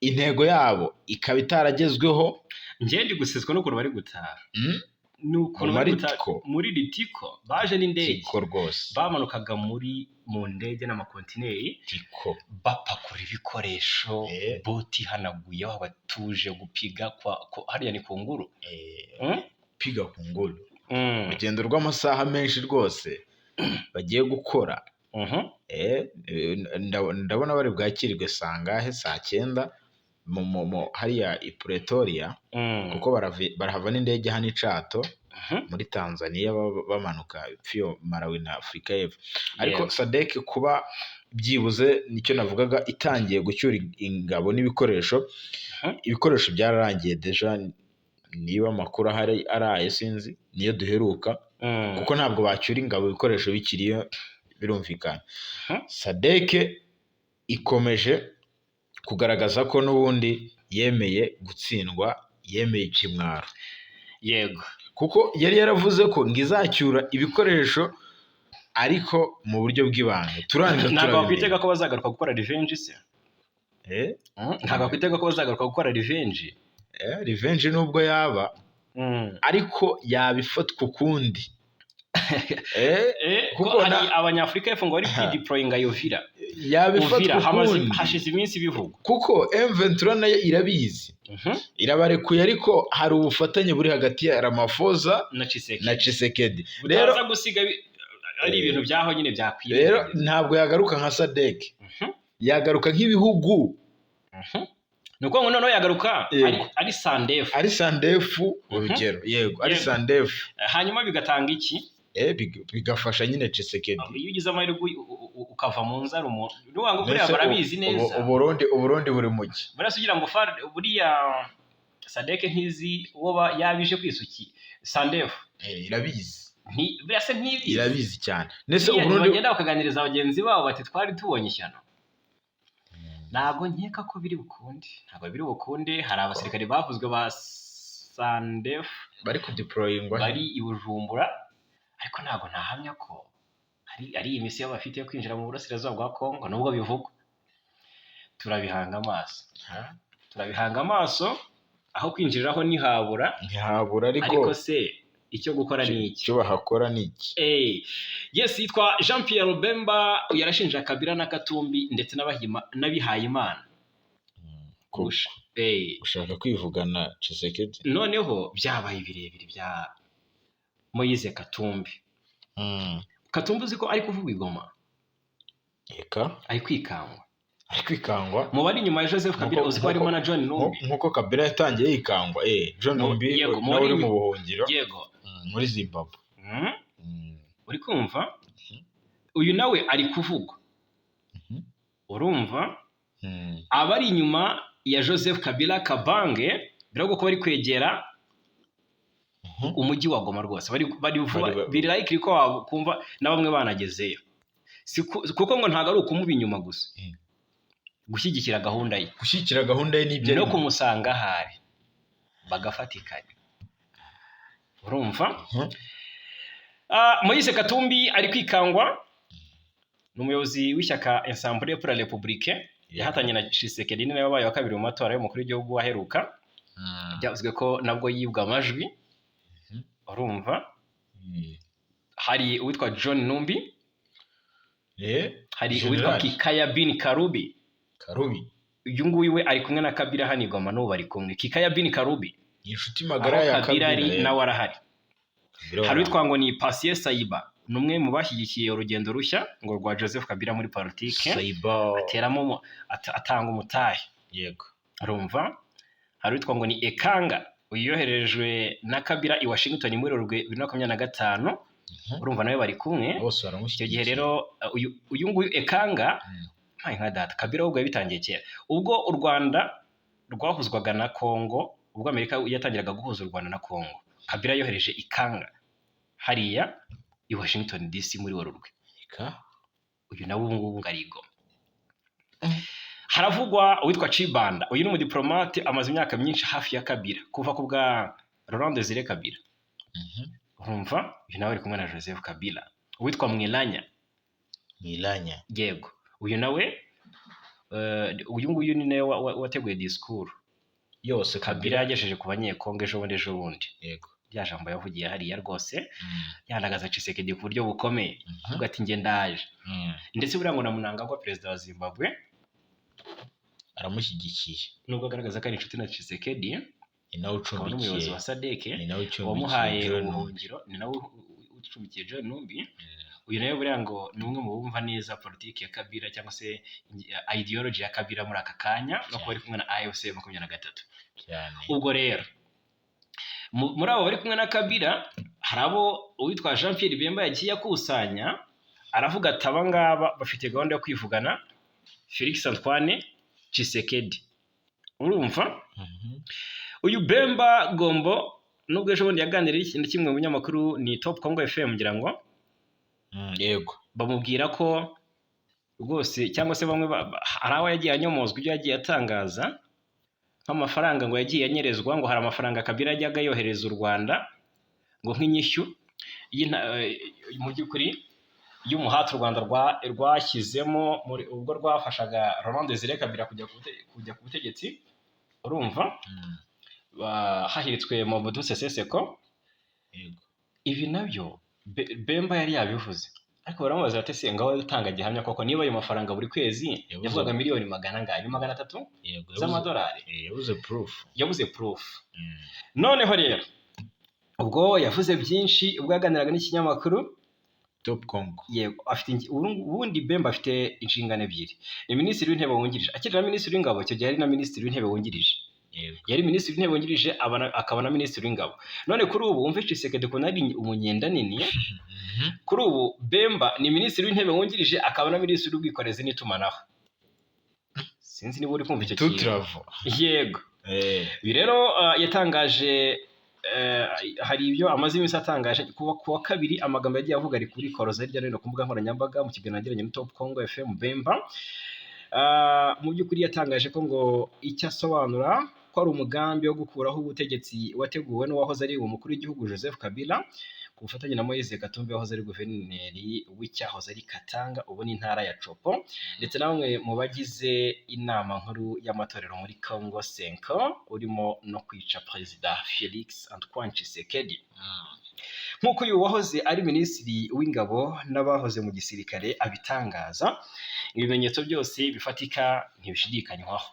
intego yabo ikaba itaragezweho. Njye ndi gusetswa n'ukuntu bari gutaha, n'ukuntu Mu bari gutaha Maritiko. Muri Ritiko baje n'indege. Tiko rwose. Bamanukaga mu ndege n'amakontineri, Tiko. bapakura ibikoresho, boti ihanaguye, aho batuje gupiga hariya ni ku nguru. Piga ku nguru, urugendo rw'amasaha menshi rwose bagiye gukora. Ndabona bari bwakirwe sangahe? Saa 9 hariya i Pretoria, kuko barahava n'indege hano i Chato muri Tanzania, bamanuka ipfiyo Malawi na Afurika y'Epfo. Ariko SADC kuba byibuze, nicyo navugaga, itangiye gucyura ingabo n'ibikoresho, ibikoresho byararangiye déjà, niba amakuru ahari ari ayo sinzi, niyo duheruka, kuko ntabwo bacyura ingabo ibikoresho bikiriyo, birumvikana. SADC ikomeje kugaragaza ko n'ubundi yemeye gutsindwa, yemeye ikimwaro, kuko yari yaravuze ko ngo izacyura ibikoresho ariko mu buryo bw'ibanga. Turangiza Ntabwo turabimenya. wakwitega ko bazagaruka gukora revenge se? Eh? Ntabwo wakwitega ko bazagaruka gukora revenge? Revenge nubwo yaba, ariko yabifatwa ukundi. Ko Kuko hari abanyafurika y'Epfo ngo bari kwideployinga Uvira. Yabifatwa Uvira hamaze ukundi, hashize iminsi bivugwa. Kuko M23 nayo irabizi, irabarekuye, ariko hari ubufatanye buri hagati ya Ramaphosa na Tshisekedi. Na Tshisekedi. Rero butaza gusiga ari ibintu byaho nyine rero byakwirengagiza. Ntabwo yagaruka nka SADC, yagaruka nk'ibihugu. Ni ukuvuga ngo noneho yagaruka ari SANDF. Ari SANDF, urugero, yego, ari SANDF. Hanyuma bigatanga iki? Bigafasha nyine Tshisekedi. Iyo ugize amahirwe ukava mu nzara umuntu ni ukuvuga ngo buriya Mbese barabizi neza. Uburundi buri muki? Buriya se ugira ngo buriya SADC ntizi uwo yabije kwisuki SANDF? Irabizi. Buriya se ntibizi? Irabizi cyane. Ndetse Buriya Uburundi ntibagenda bakaganiriza bagenzi babo bati twari tubonye ishyano? Ntabwo nkeka ko biri bukunde, ntabwo biri bukunde. Hari abasirikare bavuzwe ba SANDF bari kudeployingwa bari i Bujumbura, ariko ntabwo nahamya ko ari iyi misiyo bafite yo kwinjira mu burasirazuba bwa Kongo, nubwo bivugwa. Turabihanga amaso. Ha? Turabihanga amaso, aho kwinjiriraho ntihabura. Ntihabura, ariko Ariko se icyo gukora ni iki? Icyo bahakora ni iki? Yes, yitwa Jean Pierre Bemba, yarashinja Kabila na Katumbi ndetse n'abihayimana. Gushaka kwivugana Tshisekedi. Noneho byabaye birebire bya Moise Katumbi. Katumbi uzi ko ari kuvuga i Goma? Eka. Ari kwikangwa. Ari kwikangwa. Mu bari inyuma ya Joseph Kabila, uzi ko harimo na John Numbi. Nkuko Kabila yatangiye yikangwa, John Numbi nawe uri mu buhungiro muri Zimbabwe. Uri kumva, uyu nawe ari kuvugwa. Urumva, abari inyuma ya Joseph Kabila Kabange biravugwa ko bari kwegera Umujyi wa Goma rwose bari vuba, biri likely ko wakumva na bamwe banagezeyo. Kuko ngo ntabwo ari ukumuba inyuma gusa, gushyigikira gahunda ye, gushyigikira gahunda ye n'ibyo no arimo. Kumusanga ahari bagafatikanya, urumva? Moise Katumbi ari kwikangwa, ni umuyobozi w'ishyaka Ensemble pour la République, yahatanye na Tshisekedi, ni nawe wabaye wa kabiri mu matora y'umukuru w'igihugu aheruka. Byavuzwe ko nabwo yibwe amajwi, urumva? Hari uwitwa John Numbi, hari General. uwitwa Kikaya Bin Karubi. Karubi. Uyu nguyu we ari kumwe na Kabila hano i Goma, n'ubu bari kumwe. Kikaya Bin Karubi, ni inshuti aho magara ya Kabila ari, Kabila, nawe arahari. Kabila. Hari uwitwa ngo ni Patient Sayiba, ni umwe mu bashyigikiye urugendo rushya ngo rwa Joseph Kabila muri politike, Saiba. ateramo atanga umutahe. Urumva, hari uwitwa ngo ni Ekanga, uyu yoherejwe na Kabila i Washington muri Werurwe 2025. Urumva nawe bari kumwe. Bose Icyo baramushyigikiye. gihe rero uyu nguyu Ekanga, mpaye nka data, Kabila ahubwo yabitangiye kera ubwo u Rwanda rwahuzwaga na Congo, ubwo Amerika yatangiraga guhuza u Rwanda na Congo, Kabila yohereje Ikanga hariya i Washington DC muri Werurwe. Eka. Uyu nawe ubu ngubu ngo ari i Goma. Haravugwa uwitwa Chibanda, uyu ni umudiplomate, amaze imyaka myinshi hafi ya Kabila kuva ku bwa Laurent Desire Kabila. Urumva, uyu nawe ari kumwe na Joseph Kabila. Uwitwa Mwilanya. Mwilanya. Yego, uyu nawe uyu nguyu ni nawe wateguye disikuru yose Kabila yagejeje ku Banyekongo ejo bundi ejo bundi. Rya jambo yavugiye hariya rwose, yandagaza Tshisekedi ku buryo bukomeye, avuga ati: "Njye ndaje." Ndetse buriya ngo na Mnangagwa, perezida wa Zimbabwe, aramushyigikiye. Nubwo agaragaza ko ari inshuti na Tshisekedi, Ni nawe akaba n'umuyobozi ucumbikiye wa SADC, ni nawe ucumbikiye wamuhaye John Numbi. ubuhungiro, ni nawe ucumbikiye John Numbi. Uyu nawe buriya ngo ni umwe mu bumva neza politiki ya Kabila cyangwa se ideology ya Kabila muri aka kanya, no kuba ari kumwe na AFC 23. Ubwo rero muri abo bari kumwe na Kabila hari abo uwitwa Jean Pierre Bemba yagiye akusanya, aravuga ati: "Aba ngaba bafite gahunda yo kwivugana Felix Antoine Tshisekedi." Urumva, uyu Bemba Gombo, nubwo ejo bundi yaganiriye na kimwe mu binyamakuru, ni Top Congo FM ngira ngo, bamubwira ko rwose, cyangwa se bamwe hari aho yagiye anyomozwa ibyo yagiye atangaza, nk'amafaranga ngo yagiye anyerezwa, ngo hari amafaranga Kabila yajyaga yohereza u Rwanda ngo nk'inyishyu mu by'ukuri y'umuhati u Rwanda rwashyizemo ubwo rwafashaga Laurent Desire Kabila kujya ku butegetsi, urumva, hahiritswe Mobutu Sese Seko. Ibi nabyo Bemba yari yabivuze, ariko baramubaza bati: "Se ngaho utanga gihamya koko niba ayo mafaranga buri kwezi?" Yavugaga miliyoni magana angahe? Ni 300 z'amadolari. Yabuze proof. Yabuze proof. Noneho rero ubwo yavuze byinshi ubwo yaganiraga n'ikinyamakuru Top Congo. Yego, afite ubundi Bemba afite inshingano ebyiri: ni minisitiri w'intebe wungirije, akiri na minisitiri w'ingabo. Icyo gihe yari na minisitiri w'intebe wungirije. Yari minisitiri w'intebe wungirije, akaba na minisitiri w'ingabo. None kuri ubu, wumve Tshisekedi ukuntu ari umunyenda nini, kuri ubu Bemba ni minisitiri w'intebe wungirije akaba na minisitiri w'ubwikorezi n'itumanaho. Sinzi niba uri kumva icyo kintu. Tutravo. Yego. Ibi rero yatangaje, hari ibyo amaze iminsi atangaje kuwa ku wa kabiri. Amagambo yagiye avuga ari kuri koroza hirya no hino ku mbuga nkoranyambaga. Mu kiganiro yagiranye na Top Congo FM, Bemba mu by'ukuri yatangaje ko ngo icyo asobanura ko ari umugambi wo gukuraho ubutegetsi wateguwe n'uwahoze ari umukuru w'igihugu Joseph Kabila ku bufatanye na Moise Katumbi wahoze ari guverineri w'icyahoze ari Katanga, ubu ni intara ya Tshopo, ndetse na bamwe mu bagize inama nkuru y'amatorero muri Congo, CENCO, urimo no kwica Perezida Felix Antoine Tshisekedi. Nk'uko uyu wahoze ari minisitiri w'ingabo n'abahoze mu gisirikare abitangaza, ibimenyetso byose bifatika ntibishidikanywaho.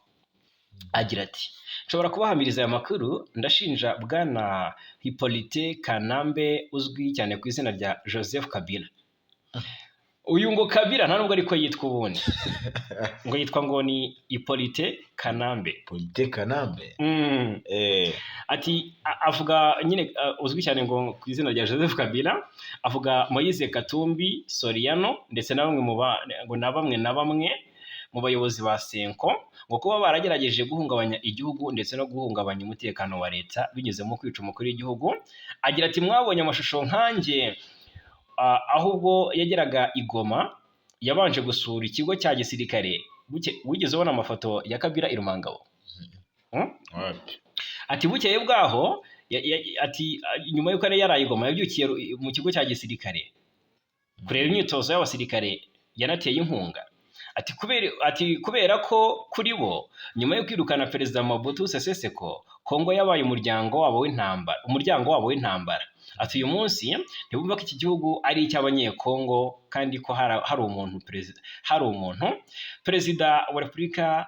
Agira ati: "Nshobora kubahamiriza aya makuru, ndashinja bwana Hippolyte Kanambe uzwi cyane ku izina rya Joseph Kabila." Uyu ngo Kabila nta nubwo ariko yitwa ubundi, ngo yitwa ngo ni Hippolyte Kanambe. Polite Kanambe. Ati avuga nyine uzwi cyane ngo ku izina rya Joseph Kabila, avuga Moise Katumbi Soriano ndetse na bamwe mu ba ngo na bamwe na bamwe mu bayobozi ba CENCO ngo kuba baragerageje guhungabanya igihugu ndetse no guhungabanya umutekano wa leta binyuze mu kwica umukuru w'igihugu. Agira ati mwabonye amashusho nkanjye, ahubwo yageraga i Goma yabanje gusura ikigo cya gisirikare. Wigeze ubona amafoto ya Kabila i Rumangabo? Ati bukeye bwaho ati nyuma y'uko yari yaraye i Goma yabyukiye mu kigo cya gisirikare kureba imyitozo y'abasirikare yanateye inkunga. Ati kubera ko kuri bo nyuma yo kwirukana Perezida Mobutu Sese Seko, Kongo yabaye umuryango wabo w'intambara, umuryango wabo w'intambara. Ati uyu munsi ntibumva ko iki gihugu ari icy'Abanyekongo kandi ko hari umuntu perezida wa Repubulika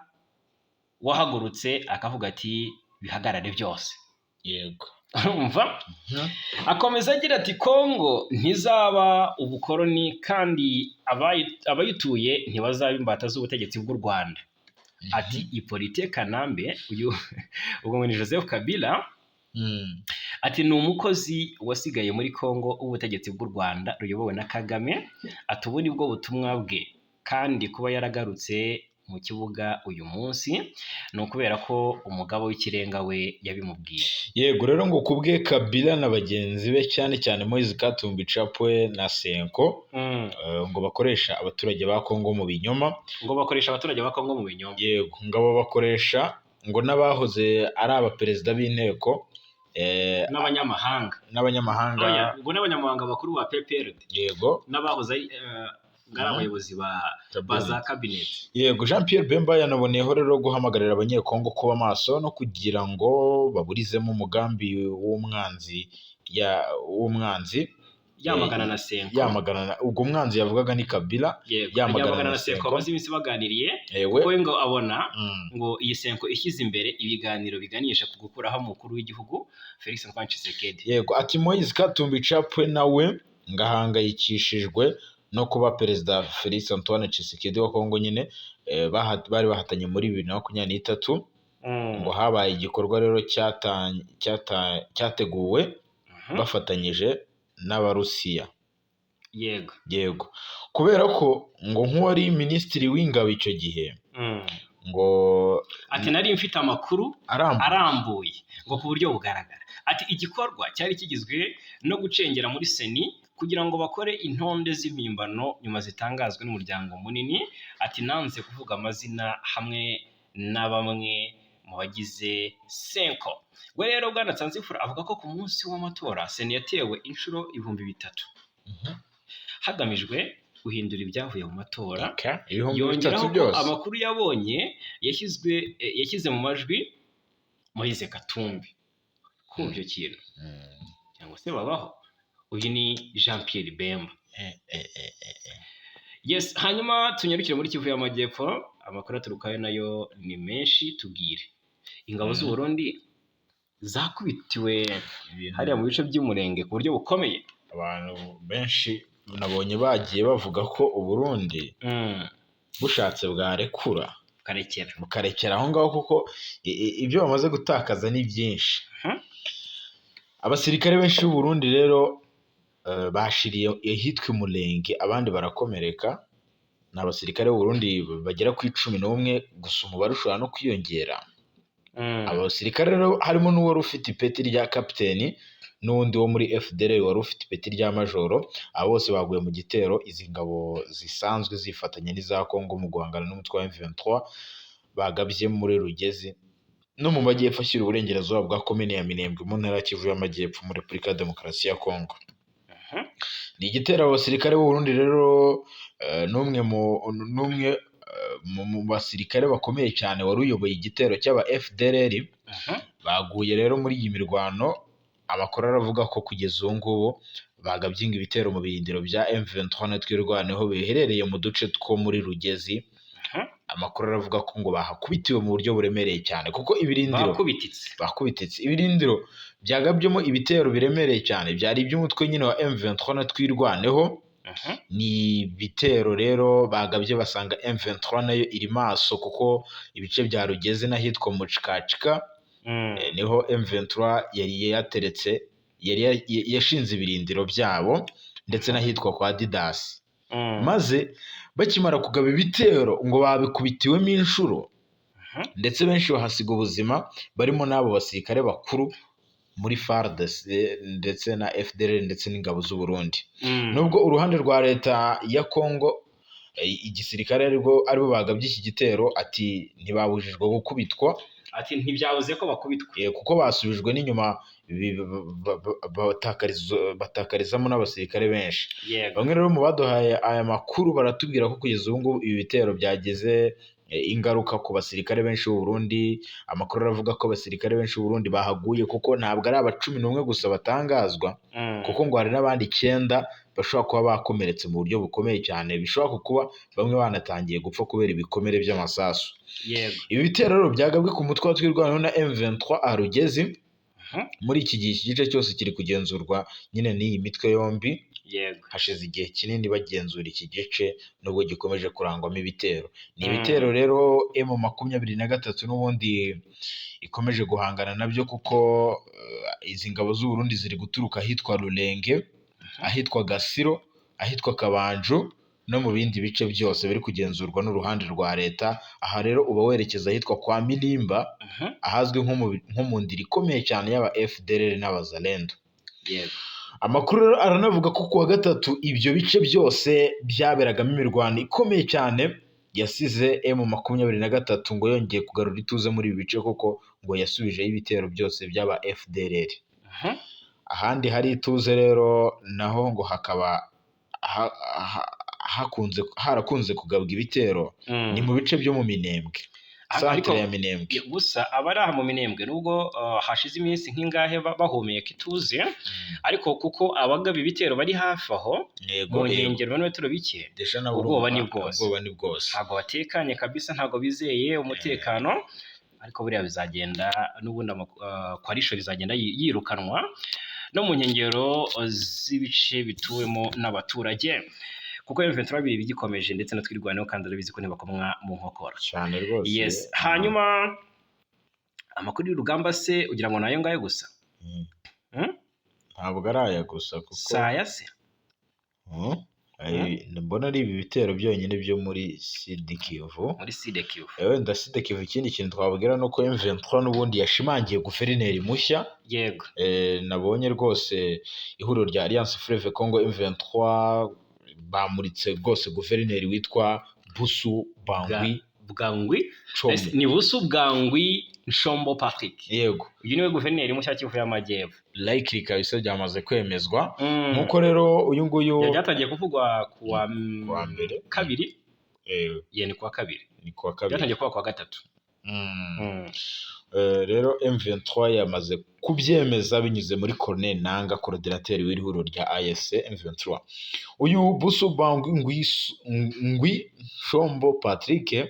wahagurutse akavuga ati bihagarare byose. Yego. Urumva? Akomeza agira ati Kongo ntizaba ubukoloni kandi abayituye ntibazaba imbata z'ubutegetsi bw'u Rwanda. Ati Hippolyte Kanambe, uyu ubwo ni Joseph Kabila, ati ni umukozi wasigaye muri Kongo w'ubutegetsi bw'u Rwanda ruyobowe na Kagame. Ati ubu nibwo butumwa bwe, kandi kuba yaragarutse mu kibuga uyu munsi ni ukubera ko umugabo w'ikirenga we yabimubwiye. Yego rero ngo kubwe Kabila na bagenzi be cyane cyane Moise Katumbi Chapwe na Senko, ngo bakoresha abaturage ba Kongo mu binyoma. Ngo bakoresha abaturage ba Kongo mu binyoma. Yego, ngo abo bakoresha ngo n'abahoze ari abaperezida b'inteko n'abanyamahanga. N'abanyamahanga. Ngo n'abanyamahanga bakuru ba PPRD. Yego. N'abahoze ari ngara abayobozi ba za cabinet. Yego, Jean Pierre Bemba yanaboneyeho rero guhamagarira abanyekongo kuba maso no kugira ngo baburizemo umugambi w'umwanzi yamagana na Senko. Yamagana ubwo umwanzi yavugaga ni Kabila. Yamagana na Senko bamaze iminsi baganiriye, kuko ngo abona ngo iyi Senko ishyize imbere ibiganiro biganisha ku gukuraho umukuru w'igihugu Felix Antoine Tshisekedi. Yego, ati Moise Katumbi Chapwe nawe ngahangayikishijwe no kuba Perezida Felix Antoine Tshisekedi wa Kongo nyine bari bahatanye muri 2023, ngo habaye igikorwa rero cyateguwe bafatanyije n'Abarusiya. Yego. Yego, kubera ko ngo nk'uwari minisitiri w'ingabo icyo gihe ngo ati nari mfite amakuru arambuye ngo ku buryo bugaragara. Ati igikorwa cyari kigizwe no gucengera muri Seni kugira ngo bakore intonde z'impimbano nyuma zitangazwe n'umuryango munini. Ati nanze kuvuga amazina hamwe na bamwe mu bagize Senko. We rero Bwana Nsanzimfura avuga ko ku munsi w'amatora Seni yatewe inshuro 3000 hagamijwe guhindura ibyavuye mu matora. Yongeraho ko amakuru yabonye yashyize mu majwi Moise Katumbi. Kumva icyo kintu cyangwa se babaho. Uyu ni Jean Pierre Bemba. Yes, hanyuma tunyarukire muri Kivu y'Amajyepfo, amakuru aturukayo nayo ni menshi. Tubwire ingabo z'u Burundi zakubitiwe hariya mu bice by'Umurenge ku buryo bukomeye. Abantu benshi nabonye bagiye bavuga ko u Burundi bushatse bwarekura bukarekera aho ngaho, kuko ibyo bamaze gutakaza ni byinshi. Abasirikare benshi b'u Burundi rero bashiriye ahitwa Umurenge, abandi barakomereka. Ni abasirikare b'u Burundi bagera ku 11, gusa umubare ushobora no kwiyongera. Abasirikare rero harimo n'uwari ufite ipeti rya kapiteni n'undi wo muri FDL wari ufite ipeti rya majoro. Abo bose baguye mu gitero izi ngabo zisanzwe zifatanya n'iza Kongo mu guhangana n'umutwe wa M23 bagabye muri Rugezi no mu majyepfo ashyira uburengerazuba bwa komine ya Minembwe mu ntara ya Kivu y'Amajyepfo muri Repubulika ya Demokarasi ya Kongo. Ni igitero abasirikare b'u Burundi rero n'umwe mu basirikare bakomeye cyane wari uyoboye igitero cy'aba FDLR baguye rero muri iyi mirwano. Amakuru aravuga ko kugeza ubu ngubu bagabye ibitero mu birindiro bya M23 na Twirwaneho biherereye mu duce two muri Rugezi. Amakuru aravuga ko ngo bahakubitiwe mu buryo buremereye cyane, kuko ibirindiro bakubititse. Ibirindiro byagabyemo ibitero biremereye cyane byari iby'umutwe nyine wa M23 na Twirwaneho. Ni ibitero rero bagabye basanga M23 nayo iri maso, kuko ibice bya Rugezi n'ahitwa Mucikacika niho M23 yari yateretse, yari yashinze ibirindiro byabo, ndetse n'ahitwa kwa Didasi. Maze Bakimara kugaba ibitero ngo babikubitiwemo inshuro, ndetse benshi bahasiga ubuzima, barimo n'abo basirikare bakuru muri FARDC ndetse na FDLR ndetse n'ingabo z'u Burundi. Nubwo uruhande rwa leta ya Congo, igisirikare aribo bagabye iki gitero, ati ntibabujijwe gukubitwa. Ati ntibyabuze ko bakubitwa. Kuko basubijwe n'inyuma, batakarizamo n'abasirikare benshi. Bamwe rero mu baduhaye aya makuru baratubwira ko kugeza ubu ngubu ibi bitero byagize ingaruka ku basirikare benshi b'u Burundi. Amakuru aravuga ko abasirikare benshi b'u Burundi bahaguye, kuko ntabwo ari aba 11 gusa batangazwa, kuko ngo hari n'abandi 9 bashobora kuba bakomeretse mu buryo bukomeye cyane, bishobora kuba bamwe banatangiye gupfa kubera ibikomere by'amasasu. Ibi bitero rero byagabwe ku mutwe wa Twirwaneho na M23 Arugezi. Muri iki gihe iki gice cyose kiri kugenzurwa nyine n'iyi mitwe yombi. Hashize igihe kinini bagenzura iki gice, nubwo gikomeje kurangwamo ibitero. Ni ibitero rero M23 n'ubundi ikomeje guhangana nabyo, kuko izi ngabo z'u Burundi ziri guturuka ahitwa Rulenge, ahitwa Gasiro, ahitwa Kabanju no mu bindi bice byose biri kugenzurwa n'uruhande rwa leta. Aha rero uba werekeza ahitwa kwa Milimba, ahazwi nko mu ndiri ikomeye cyane y'aba FDLR n'abazalendo. Amakuru rero aranavuga ko kuwa gatatu ibyo bice byose byaberagamo imirwano ikomeye cyane yasize M23 ngo yongeye kugarura ituze muri ibi bice, kuko ngo yasubijeho ibitero byose by'aba FDLR. Ahandi hari ituze rero naho ngo hakaba harakunze kugabwa ibitero, ni mu bice byo mu Minembwe, santere ya Minembwe. Gusa abari aha mu Minembwe nubwo hashize iminsi nk'ingahe bahumeka ituze, ariko kuko abagaba ibitero bari hafi aho mu nkengero n'ibirometero bike, ubwoba ni bwose. Ntabwo batekanye kabisa, ntabwo bizeye umutekano, ariko buriya bizagenda n'ubundi coalition izagenda yirukanwa no mu nkengero z'ibice bituwemo n'abaturage, kuko M23 bigikomeje ndetse na Twirwaneho, kandi arabizi ko ntibakomwa mu nkokora cyane rwose. Yes. Hanyuma amakuru y'urugamba se ugira ngo nayo ngayo gusa? Ntabwo ari aya gusa, kuko saya se mbona ari ibi bitero byonyine byo muri Sud Kivu. Muri Sud Kivu. Wenda Sud Kivu ikindi kintu twabwira nuko M23 n'ubundi yashimangiye guverineri mushya. Yego. Nabonye rwose ihuriro rya Alliance Fleuve Congo M23 bamuritse rwose guverineri witwa Busu Bangwi Bwangwi. Ni Busu Bwangwi Nshombo Patrick. Yego. Uyu niwe guverineri mushya Kivu y'Amajyepfo. Likely kabisa byamaze kwemezwa. Nkuko rero uyu nguyu byatangiye kuvugwa kuwa mbere kabiri. Ye ni kuwa kabiri. Ni kuwa kabiri. Byatangiye kuwa kuwa gatatu. Rero M23 yamaze kubyemeza binyuze muri Corneille Nanga, coordinateur w'ihuriro rya AFC M23. Uyu Busu Bangwi Ngwi Nshombo Patrick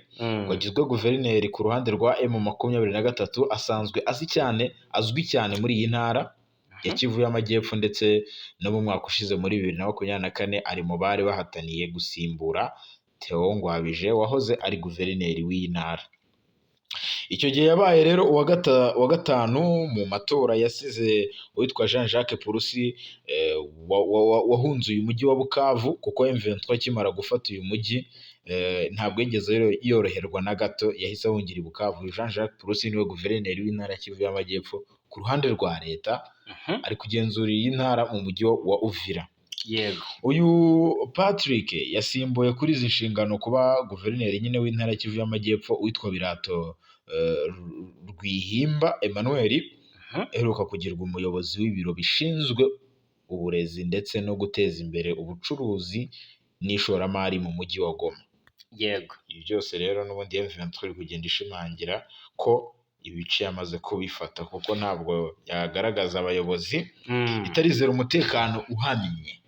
wagizwe guverineri ku ruhande rwa M23, asanzwe azwi cyane muri iyi ntara ya Kivu y'Amajyepfo, ndetse no mu mwaka ushize muri 2024 ari mu bari bahataniye gusimbura Theo Ngwabije wahoze ari guverineri w'iyi ntara. Icyo gihe yabaye rero uwa gatanu mu matora yasize uwitwa Jean Jacques Purusi wahunze uyu mujyi wa Bukavu, kuko M23 akimara gufata uyu mujyi ntabwo yigeze yoroherwa na gato, yahise ahungira i Bukavu. Jean Jacques Purusi niwe guverineri w'intara ya Kivu y'Amajyepfo ku ruhande rwa leta, ari kugenzura iyi ntara mu mujyi wa Uvira. Yego. Uyu Patrick yasimbuye kuri izi nshingano kuba guverineri nyine w'intara ya Kivu y'Amajyepfo witwa Birato Rwihimba Emmanuel, aheruka kugirwa umuyobozi w'ibiro bishinzwe uburezi ndetse no guteza imbere ubucuruzi n'ishoramari mu mujyi wa Goma. Yego. Ibi byose rero n'ubundi M23 iri kugenda ishimangira ko ibice yamaze kubifata, kuko ntabwo yagaragaza abayobozi itarizera umutekano uhamye.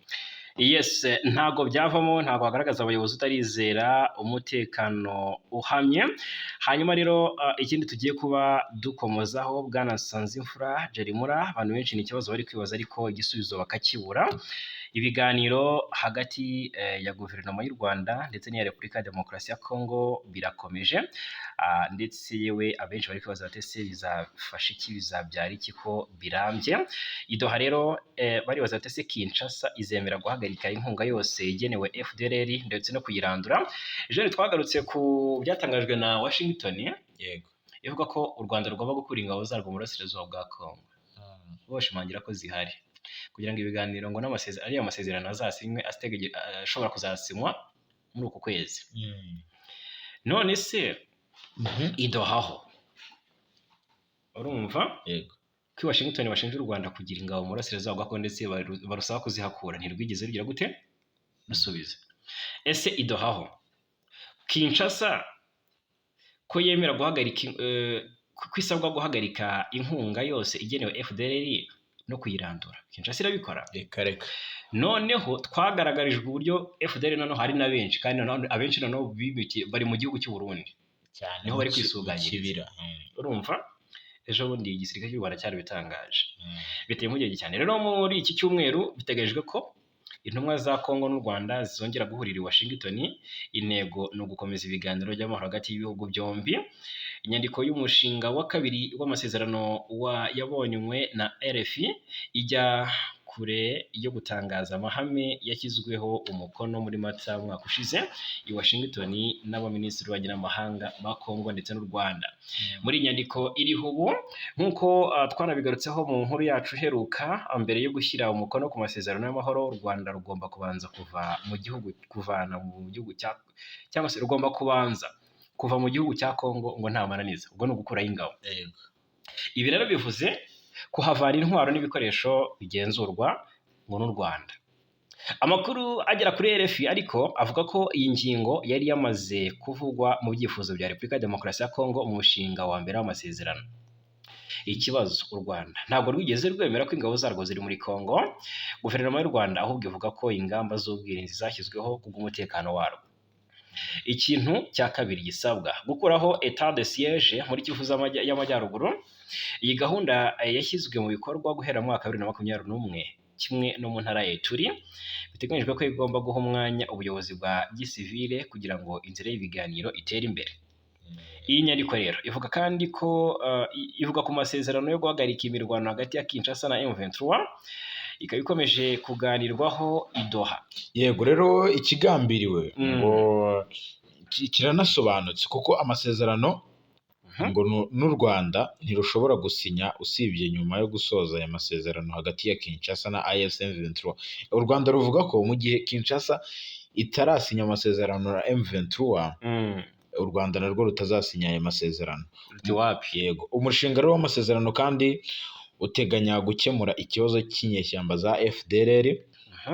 Yes, ntago byavamo, ntago hagaragaza abayobozi utarizera umutekano uhamye. Hanyuma rero ikindi tugiye kuba dukomozaho, Bwana Nsanzimfura Jerimura, abantu benshi ni ikibazo bari kwibaza ariko igisubizo bakakibura. Ibiganiro hagati ya guverinoma y'u Rwanda ndetse n'iya Repubulika ya Demokarasi ya Kongo birakomeje, ndetse yewe abenshi bari kwibaza bati ese bizafasha iki, bizabyara iki ko birambye. Idoha rero baribaza bati ese Kinshasa izemera guhagarika guhagarika inkunga yose igenewe FDLR ndetse no kuyirandura. Ejo twagarutse ku byatangajwe na Washington, ivuga ko u Rwanda rugomba gukura ingabo zarwo mu burasirazuba bwa Congo, bashimangira ko zihari kugira ngo ibiganiro ngo n'amasezerano, ariya masezerano azasinywe, ashobora kuzasinywa muri uku kwezi. None se i Doha ho, urumva ko i Washington bashinja u Rwanda kugira ingabo mu burasirazuba bwa Congo, ndetse barusaba kuzihakura, ntirwigeze rugira gute? Rusubiza. Ese i Doha ho, Kinshasa ko yemera guhagarika, ko isabwa guhagarika inkunga yose igenewe FDLR no kuyirandura, Kinshasa irabikora? Reka reka. Noneho twagaragarijwe uburyo FDLR noneho hari na benshi, kandi noneho abenshi noneho bimukiye, bari mu gihugu cy'u Burundi, cyane niho bari mu kwisuganyiriza. Kibira. Urumva, ejo bundi igisirikare cy'u Rwanda cyarabitangaje, biteye impungenge cyane. Rero muri iki cyumweru biteganyijwe ko intumwa za Congo n'u Rwanda zizongera guhurira i Washington. Intego ni ugukomeza ibiganiro by'amahoro hagati y'ibihugu byombi. Inyandiko y'umushinga wa kabiri w'amasezerano wa yabonywe na RFI ijya kure yo gutangaza amahame yashyizweho umukono muri Mata umwaka ushize i Washington n'abaminisitiri b'ububanyi n'amahanga ba Congo ndetse n'u Rwanda. Muri iyi nyandiko iriho ubu, nk'uko twanabigarutseho mu nkuru yacu iheruka, mbere yo gushyira umukono ku masezerano y'amahoro, u Rwanda rugomba kubanza kuva mu gihugu, kuvana mu gihugu cya, cyangwa se rugomba kubanza kuva mu gihugu cya Congo ngo nta mananiza, ubwo ni ugukuraho ingabo. Ibi rero bivuze kuhavana intwaro n'ibikoresho bigenzurwa ngo n'u Rwanda. Amakuru agera kuri RFI ariko avuga ko iyi ngingo yari yamaze kuvugwa mu byifuzo bya Repubulika ya Demokarasi ya Kongo mu mushinga wa mbere w'amasezerano. Ikibazo, u Rwanda ntabwo rwigeze rwemera ko ingabo zarwo ziri muri Kongo. Guverinoma y'u Rwanda ahubwo ivuga ko ingamba z'ubwirinzi zashyizweho kubw'umutekano warwo. Ikintu cya kabiri gisabwa, gukuraho état de siège muri Kivu y'Amajyaruguru. Iyi gahunda yashyizwe mu bikorwa guhera mu mwaka wa 2021, kimwe no mu ntara ya Ituri. Biteganyijwe ko igomba guha umwanya ubuyobozi bwa gisivile kugira ngo inzira y'ibiganiro itere imbere. Iyi nyandiko rero ivuga kandi ko ivuga ku masezerano yo guhagarika imirwano hagati ya Kinshasa na M23, ikaba ikomeje kuganirwaho i Doha. Yego, rero ikigambiriwe ngo kiranasobanutse, kuko amasezerano ngo n'u Rwanda ntirushobora gusinya usibye nyuma yo gusoza aya masezerano hagati ya Kinshasa na AFC M23. U Rwanda ruvuga ko mu gihe Kinshasa itarasinya amasezerano na M23, u Rwanda narwo rutazasinya aya masezerano. Ruti wapi. Yego, umushinga rero w'amasezerano kandi uteganya gukemura ikibazo cy'inyeshyamba za FDLR.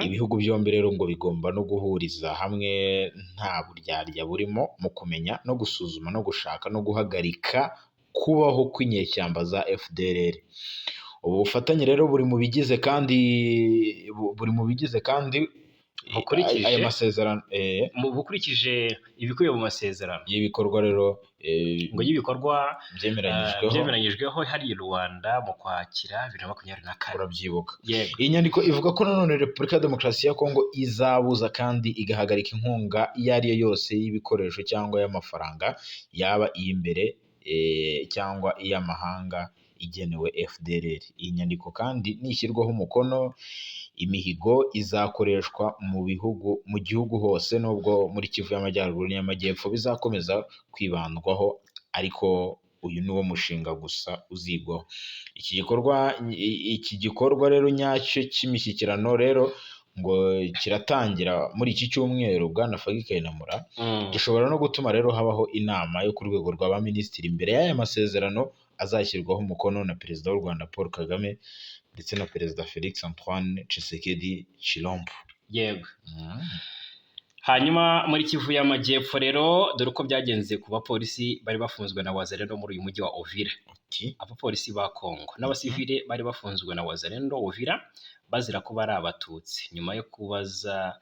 Ibihugu byombi rero ngo bigomba no guhuriza hamwe nta buryarya burimo mu kumenya no gusuzuma no gushaka no guhagarika kubaho kw'inyeshyamba za FDLR. Ubu bufatanye rero buri mu bigize kandi Bukurikije aya masezerano mu bukurikije ibikubiye mu masezerano y'ibikorwa rero ngo y'ibikorwa byemeranyijweho byemeranyijweho hari i Rwanda mu Kwakira 2024. Urabyibuka. Yego. Iyi nyandiko ivuga ko nanone Repubulika ya Demokarasi ya Kongo izabuza kandi igahagarika inkunga iyo ari yo yose y'ibikoresho cyangwa y'amafaranga, yaba iy'imbere cyangwa iy'amahanga, igenewe FDLR. Iyi nyandiko kandi nishyirwaho umukono, imihigo izakoreshwa mu gihugu hose, nubwo muri Kivu y'Amajyaruguru n'iy'Amajyepfo bizakomeza kwibandwaho, ariko uyu ni wo mushinga gusa uzigwaho. Iki gikorwa rero nyacyo cy'imishyikirano rero ngo kiratangira muri iki cyumweru, bwana Fagi Kayinamura. Gishobora no gutuma rero habaho inama yo ku rwego rw'abaminisitiri mbere y'aya masezerano azashyirwaho umukono na Perezida w'u Rwanda Paul Kagame ndetse na Perezida Felix Antoine Tshisekedi Tshilombo. Yego. Hanyuma muri Kivu y'Amajyepfo rero, dore uko byagenze ku bapolisi bari bafunzwe na Wazalendo muri uyu mujyi wa Uvira. Abapolisi ba Kongo n'abasivile bari bafunzwe na Wazalendo Uvira bazira ko bari Abatutsi, nyuma yo kubaza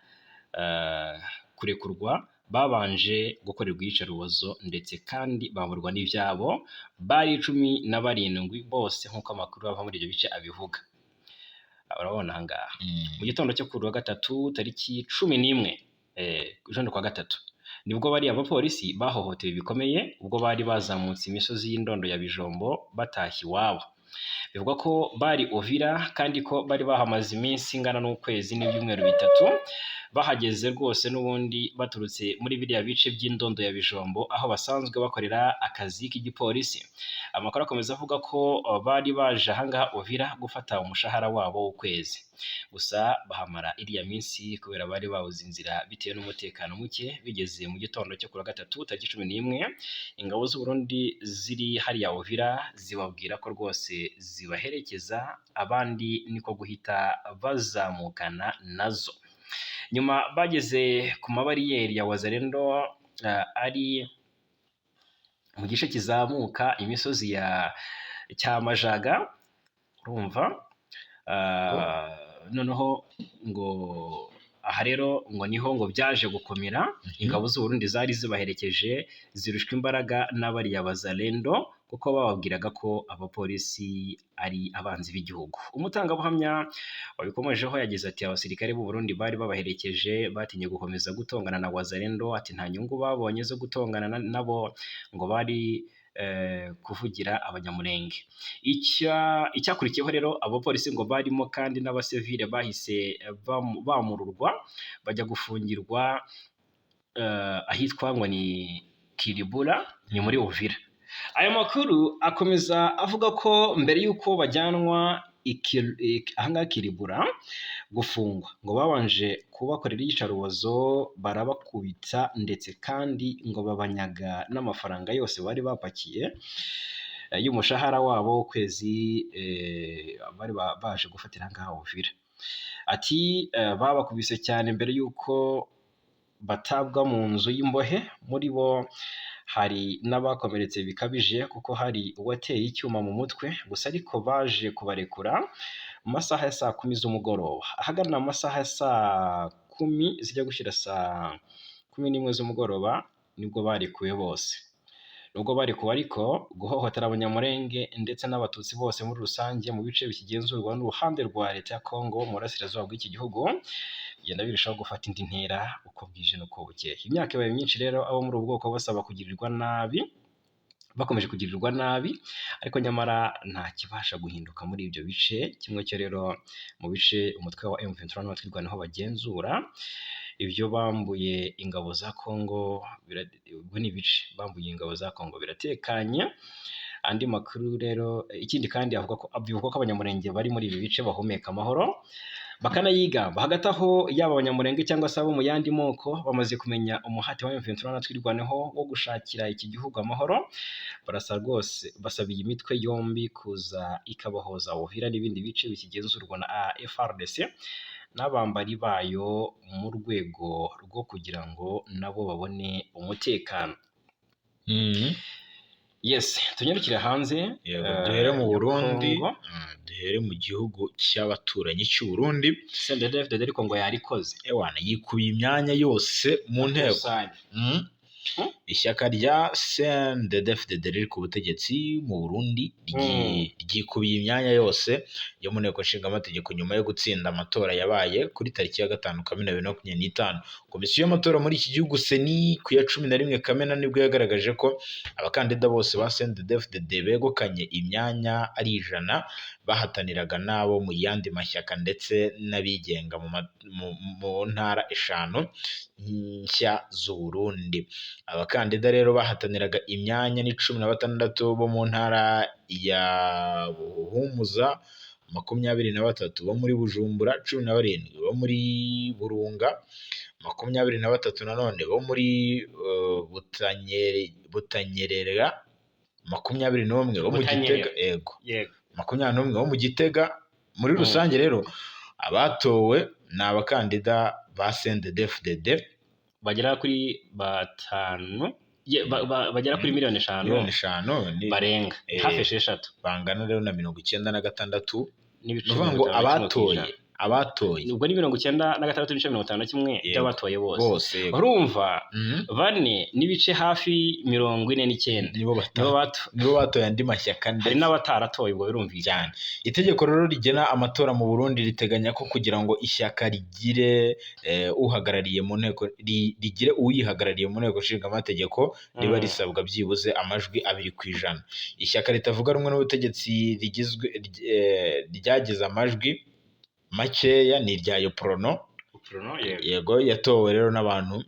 kurekurwa babanje gukorerwa iyicarubozo ndetse kandi bamburwa n'ibyabo. Bari 17 bose, nk'uko amakuru ava muri ibyo bice abivuga. Urabona aha ngaha, mu gitondo cyo kuri wa gatatu tariki 11, ejo ni kuwa gatatu, nibwo bariya bapolisi bahohotewe bikomeye ubwo bari bazamutse imisozi y'Indondo ya Bijombo batashye iwabo. Bivugwa ko bari Uvira kandi ko bari bahamaze iminsi ingana n'ukwezi n'ibyumweru 3, bahageze rwose n'ubundi baturutse muri biriya bice by'Indondo ya Bijombo aho basanzwe bakorera akazi k'igipolisi. Amakuru akomeza avuga ko bari baje ahangaha Uvira gufata umushahara wabo w'ukwezi, gusa bahamara iriya minsi kubera bari babuze inzira bitewe n'umutekano muke. Bigeze mu gitondo cyo kuri wa gatatu tariki 11, ingabo z'u Burundi ziri hariya Uvira zibabwira ko rwose zibaherekeza, abandi niko guhita bazamukana nazo. Nyuma bageze ku mabariyeri ya Wazalendo ari mu gice kizamuka imisozi ya Cyamajaga, urumva, noneho ngo aha rero ngo niho ngo byaje gukomera. Ingabo z'u Burundi zari zibaherekeje zirushwa imbaraga n'abariya Wazalendo kuko bababwiraga ko abapolisi ari abanzi b'igihugu. Umutangabuhamya wabikomojeho yagize ati abasirikare b'u Burundi bari babaherekeje batinye gukomeza gutongana na Wazalendo, ati nta nyungu babonye zo gutongana nabo ngo bari kuvugira Abanyamulenge. Icyakurikiyeho rero abapolisi ngo barimo kandi n'abasivile bahise bamururwa bajya gufungirwa ahitwa ngo ni Kiribura, ni muri Uvira. Aya makuru akomeza avuga ko mbere y'uko bajyanwa ahangaha Kiribura gufungwa, ngo babanje kubakorera iyicarubozo, barabakubita ndetse kandi ngo babanyaga n'amafaranga yose bari bapakiye y'umushahara wabo w'ukwezi bari baje gufatira ahangaha Uvira. Ati babakubise cyane mbere y'uko batabwa mu nzu y'imbohe, muri bo hari n'abakomeretse bikabije kuko hari uwateye icyuma mu mutwe, gusa ariko baje kubarekura mu masaha ya saa 10 z'umugoroba. Ahagana mu masaha ya saa 10 zijya gushyira saa 11 z'umugoroba nibwo barekuwe bose. Nubwo barekuwe ariko, guhohotera Abanyamulenge ndetse n'Abatutsi bose muri rusange mu bice bikigenzurwa n'uruhande rwa leta ya Kongo mu burasirazuba bw'iki gihugu bigenda birushaho gufata indi ntera uko bwije n'uko bukeye. Imyaka ibaye myinshi rero abo muri ubu bwoko basaba kugirirwa nabi, bakomeje kugirirwa nabi, ariko nyamara nta kibasha guhinduka muri ibyo bice. Kimwe cyo rero mu bice umutwe wa M23 n'abatwirwanaho bagenzura, ibyo bambuye ingabo za Kongo, ubwo ni ibice bambuye ingabo za Kongo biratekanye. Andi makuru rero, ikindi kandi avuga ko bivugwa ko Abanyamulenge bari muri ibi bice bahumeka amahoro bakanayigamba. Hagati aho yaba Abanyamulenge cyangwa se abo mu yandi moko bamaze kumenya umuhati wa M23 n'abatwirwanaho wo gushakira iki gihugu amahoro, barasa rwose basaba iyi mitwe yombi kuza ikabahoza Uvira n'ibindi bice bikigenzurwa na FARDC n'abambari bayo mu rwego rwo kugira ngo nabo babone umutekano. Yes, tunyarukire hanze. Yego, duhere mu Burundi, duhere mu gihugu cy'abaturanyi cy'u Burundi. CNDD-FDD ariko ngo yarikoze. Ewana yikubiye imyanya yose mu nteko. Ishyaka rya CNDD-FDD riri ku butegetsi mu Burundi ryikubiye imyanya yose yo mu nteko nshingamategeko nyuma yo gutsinda amatora yabaye kuri tariki ya 5 Kamena 2025. Komisiyo y'amatora muri iki gihugu CENI ku ya 11 Kamena nibwo yagaragaje ko abakandida bose ba CNDD-FDD begukanye imyanya ari 100 bahataniraga n'abo mu yandi mashyaka ndetse n'abigenga mu ntara 5 nshya z'u Burundi. Abakandida rero bahataniraga imyanya ni 16 bo mu ntara ya Buhumuza, 23 bo muri Bujumbura, 17 bo muri Burunga, 23 nanone bo muri Butanyerera, 21 bo mu Gitega, yego 21 bo mu Gitega. Muri rusange rero abatowe ni abakandida ba CNDD-FDD bagera kuri 5, bagera kuri miliyoni 5, miliyoni 5 barenga hafi 6, bangana rero na 96. Ni ukuvuga ngo abatoye Abatoye. Ubwo ni 96.51 by'abatoye bose. Bose, yego. Urumva, 4 n'ibice hafi 49 nibo nibo nibo batoye andi mashyaka hari ndetse n'abataratoye, ubwo birumvikana. Cyane. Itegeko rero rigena amatora mu Burundi riteganya ko kugira ngo ishyaka rigire uhagarariye mu nteko, rigire uyihagarariye mu nteko nshingamategeko, riba risabwa byibuze amajwi 2%. Ishyaka ritavuga rumwe n'ubutegetsi rigizwe ryagize amajwi makeya ni irya Uprona. Uprona, yego. Yego, yatowe rero n'abantu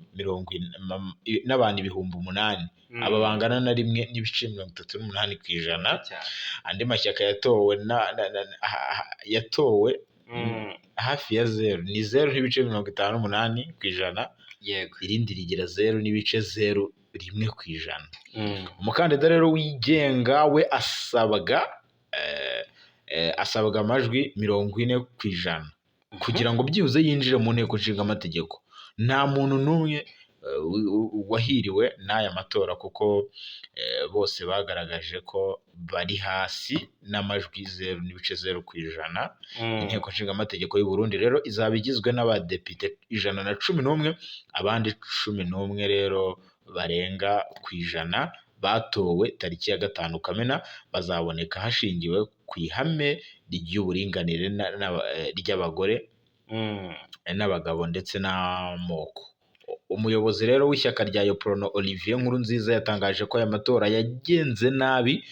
n'abantu 8000. Aba bangana na 1.38%. Cyane. Andi mashyaka yatowe yatowe hafi ya zeru, ni 0.58%. Irindi rigira 0.01%. Umukandida rero wigenga we asabwa amajwi 40% kugira ngo byibuze yinjire mu nteko nshingamategeko. Nta muntu n'umwe wahiriwe n'aya matora, kuko bose bagaragaje ko bari hasi n'amajwi 0.0%. Inteko nshingamategeko y'u Burundi rero izaba igizwe n'abadepite 111, abandi 11 rero barenga ku 100 batowe tariki ya 5 Kamena bazaboneka hashingiwe ku ihame ry'uburinganire ry'abagore n'abagabo ndetse n'amoko. Umuyobozi rero w'ishyaka rya Uprona, Olivier Nkurunziza, yatangaje ko aya matora yagenze nabi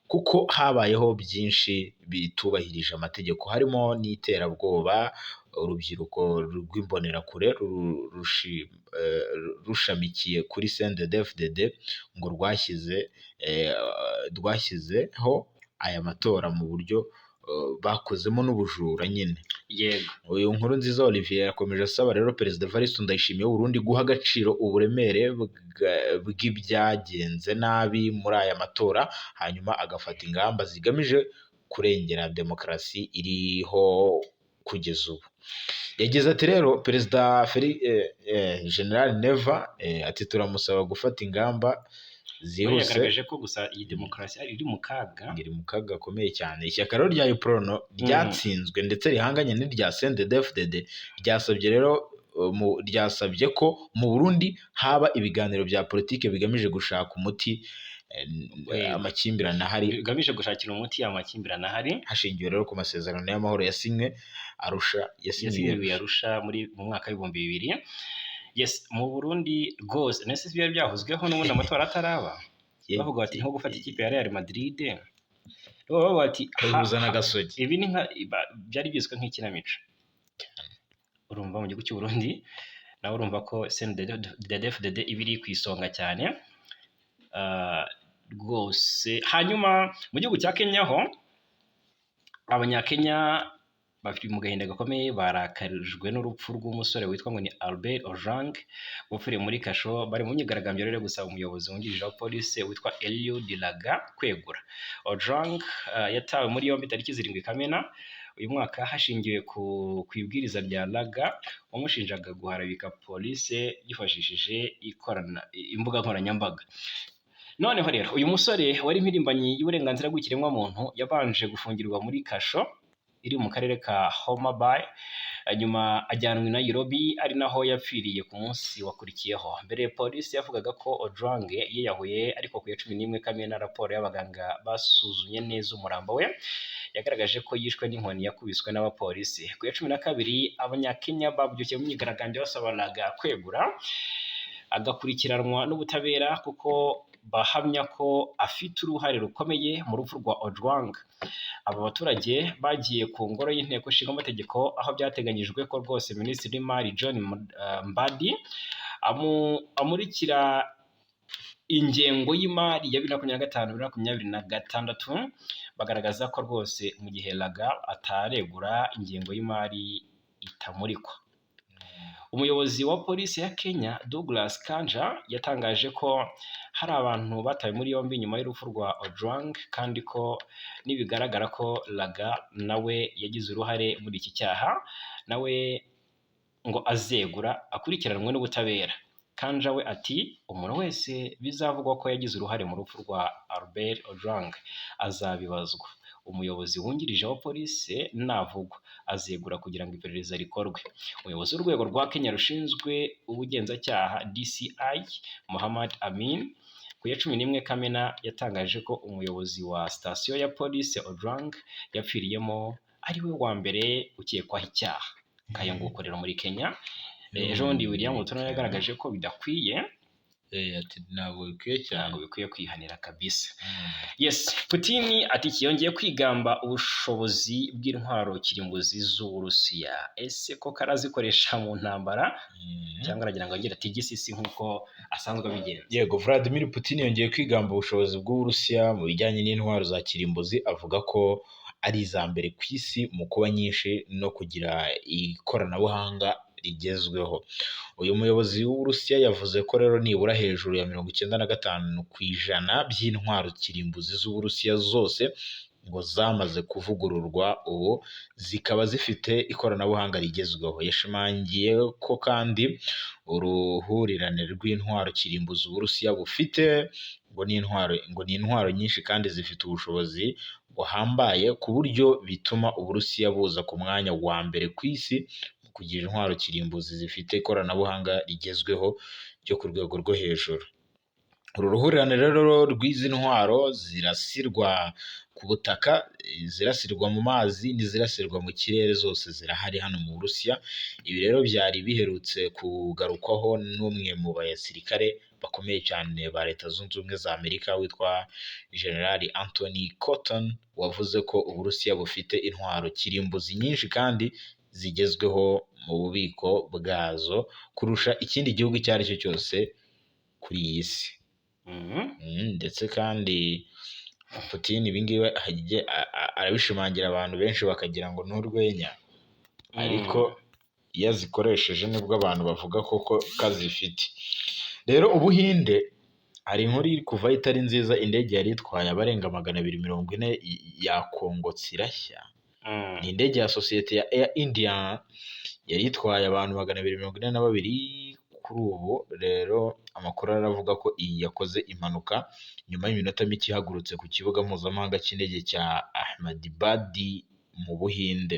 kuko habayeho byinshi bitubahirije amategeko, harimo n'iterabwoba, urubyiruko rw'imbonerakure rushamikiye kuri CNDD-FDD ngo rwashyizeho aya matora mu buryo bakozemo n'ubujura nyine. Uyu Nkurunziza Olivier yakomeje asaba rero Perezida Evariste Ndayishimiye w'u Burundi guha agaciro uburemere bw'ibyagenze nabi muri aya matora, hanyuma agafata ingamba zigamije kurengera demokarasi iriho kugeza ubu. Yagize ati rero Perezida General Neva, ati turamusaba gufata ingamba zihuse. Yagaragaje ko gusa iyi demokarasi iri mu kaga. Iri mu kaga gakomeye cyane. Ishyaka rero rya Uprona ryatsinzwe ndetse rihanganye n'irya CNDD-FDD ryasabye rero ryasabye ko mu Burundi haba ibiganiro bya politike bigamije gushaka umuti amakimbirane ahari. Bigamije gushakira umuti amakimbirane ahari. Hashingiwe rero ku masezerano y'amahoro yasinywe Arusha, yasinyiwe. Yasinyiwe Arusha mu mwaka w'2000. Yes, mu Burundi rwose nese byari byavuzweho n'ubundi amatora ataraba, bavuga bati nko gufata ikipe ya Real Madrid, bavuga bati kayihuza na Gasogi. Ibi ni nka byari bizwi nk'ikinamico. Urumva mu gihugu cy'u Burundi nawe urumva ko CNDD-FDD iba iri ku isonga cyane. Rwose. Hanyuma mu gihugu cya Kenya ho, Abanyakenya bari mu gahinda gakomeye, barakarijwe n'urupfu rw'umusore witwa ngo ni Albert Ojwang wapfiriye muri kasho. Bari mu myigaragambyo rero yo gusaba umuyobozi wungirije wa polisi witwa Eliud Lagat kwegura. Ojwang yatawe muri yombi tariki 7 Kamena uyu mwaka hashingiwe ku ibwiriza rya Lagat wamushinjaga guharabika polisi yifashishije imbuga nkoranyambaga. Noneho rero uyu musore wari impirimbanyi y'uburenganzira bw'ikiremwamuntu yabanje gufungirwa muri kasho iri mu karere ka Homa Bay, nyuma ajyanwa i Nairobi, ari naho yapfiriye ku munsi wakurikiyeho. Mbere polisi yavugaga ko Ojwang yiyahuye, ariko ku ya 11 Kamena raporo y'abaganga basuzumye neza umurambo we yagaragaje ko yishwe n'inkoni yakubiswe n'abapolisi. Ku ya 12 Abanyakenya babyukiye mu myigaragambyo basabanaga kwegura agakurikiranwa n'ubutabera, kuko bahamya ko afite uruhare rukomeye mu rupfu rwa Ojwang. Aba baturage bagiye ku ngoro y'inteko ishinga amategeko, aho byateganyijwe ko rwose Minisitiri w'Imari John Mbadi amurikira ingengo y'imari ya 2025 2026, bagaragaza ko rwose mu gihe Lagat ataregura ingengo y'imari itamurikwa. Umuyobozi wa polisi ya Kenya, Douglas Kanja, yatangaje ko hari abantu batawe muri yombi nyuma y'urupfu rwa Ojwang, kandi ko nibigaragara ko Lagat nawe yagize uruhare muri iki cyaha, nawe ngo azegura akurikiranwe n'ubutabera. Kanja we ati umuntu wese bizavugwa ko yagize uruhare mu rupfu rwa Albert Ojwang azabibazwa. Umuyobozi wungirije wa polisi navugwa azegura kugira ngo iperereza rikorwe. Umuyobozi w'urwego rwa Kenya rushinzwe ubugenzacyaha DCI, Muhammad Amin, ku ya 11 Kamena yatangaje ko umuyobozi wa sitasiyo ya polisi Ojwang yapfiriyemo ari we wa mbere ukekwaho icyaha. Ngayo nguko rero muri Kenya. Ejo bundi William Ruto nawe yagaragaje ko bidakwiye. Ati ntabwo bikwiye cyane. Ntabwo bikwiye kwihanira kabisa. Yes, Putin ati yongeye kwigamba ubushobozi bw'intwaro kirimbuzi z'Uburusiya. Ese ko karazikoresha mu ntambara cyangwa aragira ngo yongere atigise isi nk'uko asanzwe abigenza? Yego, Vladimir Putin yongeye kwigamba ubushobozi bw'Uburusiya mu bijyanye n'intwaro za kirimbuzi, avuga ko ari iza mbere ku isi mu kuba nyinshi no kugira ikoranabuhanga rigezweho. Uyu muyobozi w'Uburusiya yavuze ko rero nibura hejuru ya 95% by'intwaro kirimbuzi z'Uburusiya zose ngo zamaze kuvugururwa, ubu zikaba zifite ikoranabuhanga rigezweho. Yashimangiye ko kandi uruhurirane rw'intwaro kirimbuzi Uburusiya bufite ngo ni intwaro nyinshi kandi zifite ubushobozi buhambaye, ku buryo bituma Uburusiya buza ku mwanya wa mbere ku isi mu kugira intwaro kirimbuzi zifite ikoranabuhanga rigezweho ryo ku rwego rwo hejuru. Uru ruhurirane rero rw'izi ntwaro zirasirwa ku butaka, zirasirwa mu mazi n'izirasirwa mu kirere zose zirahari hano mu Burusiya. Ibi rero byari biherutse kugarukwaho n'umwe mu basirikare bakomeye cyane ba Leta Zunze Ubumwe za Amerika witwa General Anthony Cotton, wavuze ko Uburusiya bufite intwaro kirimbuzi nyinshi kandi zigezweho mu bubiko bwazo kurusha ikindi gihugu icyo ari cyo cyose kuri iyi si. Ndetse kandi Putin ibi ngibi arabishimangira, abantu benshi bakagira ngo ni urwenya, ariko iyo azikoresheje nibwo abantu bavuga koko kazifite. Rero Ubuhinde hari inkuru iri kuvaho itari nziza, indege yari itwaye abarenga 240 yakongotse irashya. Ni indege ya sosiyete ya Air India yari itwaye abantu 242. Kuri ubu rero amakuru aravuga ko iyi yakoze impanuka nyuma y'iminota mike ihagurutse ku kibuga mpuzamahanga cy'indege cya Ahmedabad mu Buhinde.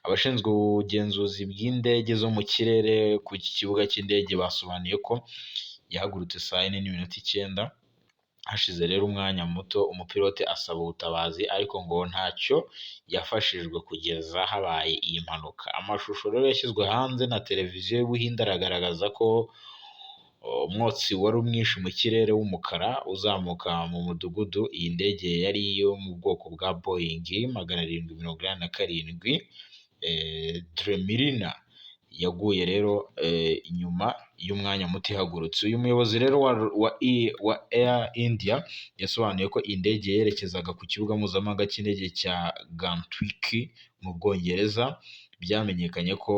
Abashinzwe ubugenzuzi bw'indege zo mu kirere ku kibuga cy'indege basobanuye ko yahagurutse saa 4:09. Hashize rero umwanya muto umupilote asaba ubutabazi, ariko ngo ntacyo yafashijwe kugeza habaye iyi mpanuka. Amashusho rero yashyizwe hanze na televiziyo y'Ubuhinde aragaragaza ko umwotsi wari mwinshi mu kirere w'umukara uzamuka mu mudugudu. Iyi ndege yari iyo mu bwoko bwa Boeing 787 Dreamliner yaguye rero inyuma y'umwanya muto ihagurutse. Uyu muyobozi rero wa Air India yasobanuye ko indege yerekezaga ku kibuga mpuzamahanga cy'indege cya Gatwick mu Bwongereza. Byamenyekanye ko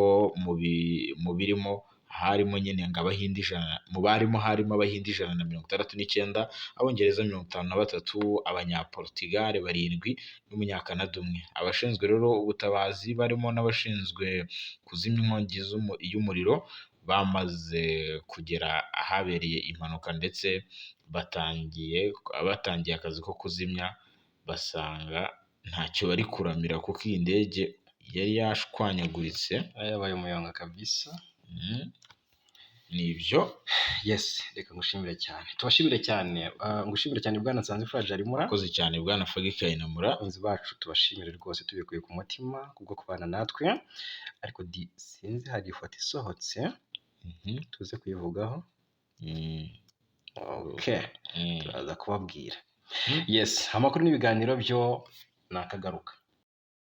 mu birimo harimo nyine ngo Abahinde 100, mu barimo harimo Abahinde 169, Abongereza 53, Abanyaportugal 7 n'Umunyakanada 1. Abashinzwe rero ubutabazi barimo n'abashinzwe kuzimya inkongi y'umuriro bamaze kugera ahabereye impanuka, ndetse batangiye akazi ko kuzimya, basanga ntacyo bari kuramira kuko iyi ndege yari yashwanyaguritse. Yabaye umuyonga kabisa. Ni ibyo. Yes, reka ngushimire cyane, tubashimire cyane, ngushimire cyane Bwana Nsanzimfura Jarimura. Murakoze cyane Bwana Fagi Kayinamura. Abakunzi bacu tubashimire rwose tubikuye ku mutima kubwo kubana natwe, ariko sinzi hari ifoto isohotse tuze kuyivugaho. Okay, turaza kubabwira. Yes, amakuru n'ibiganiro byo nakagaruka.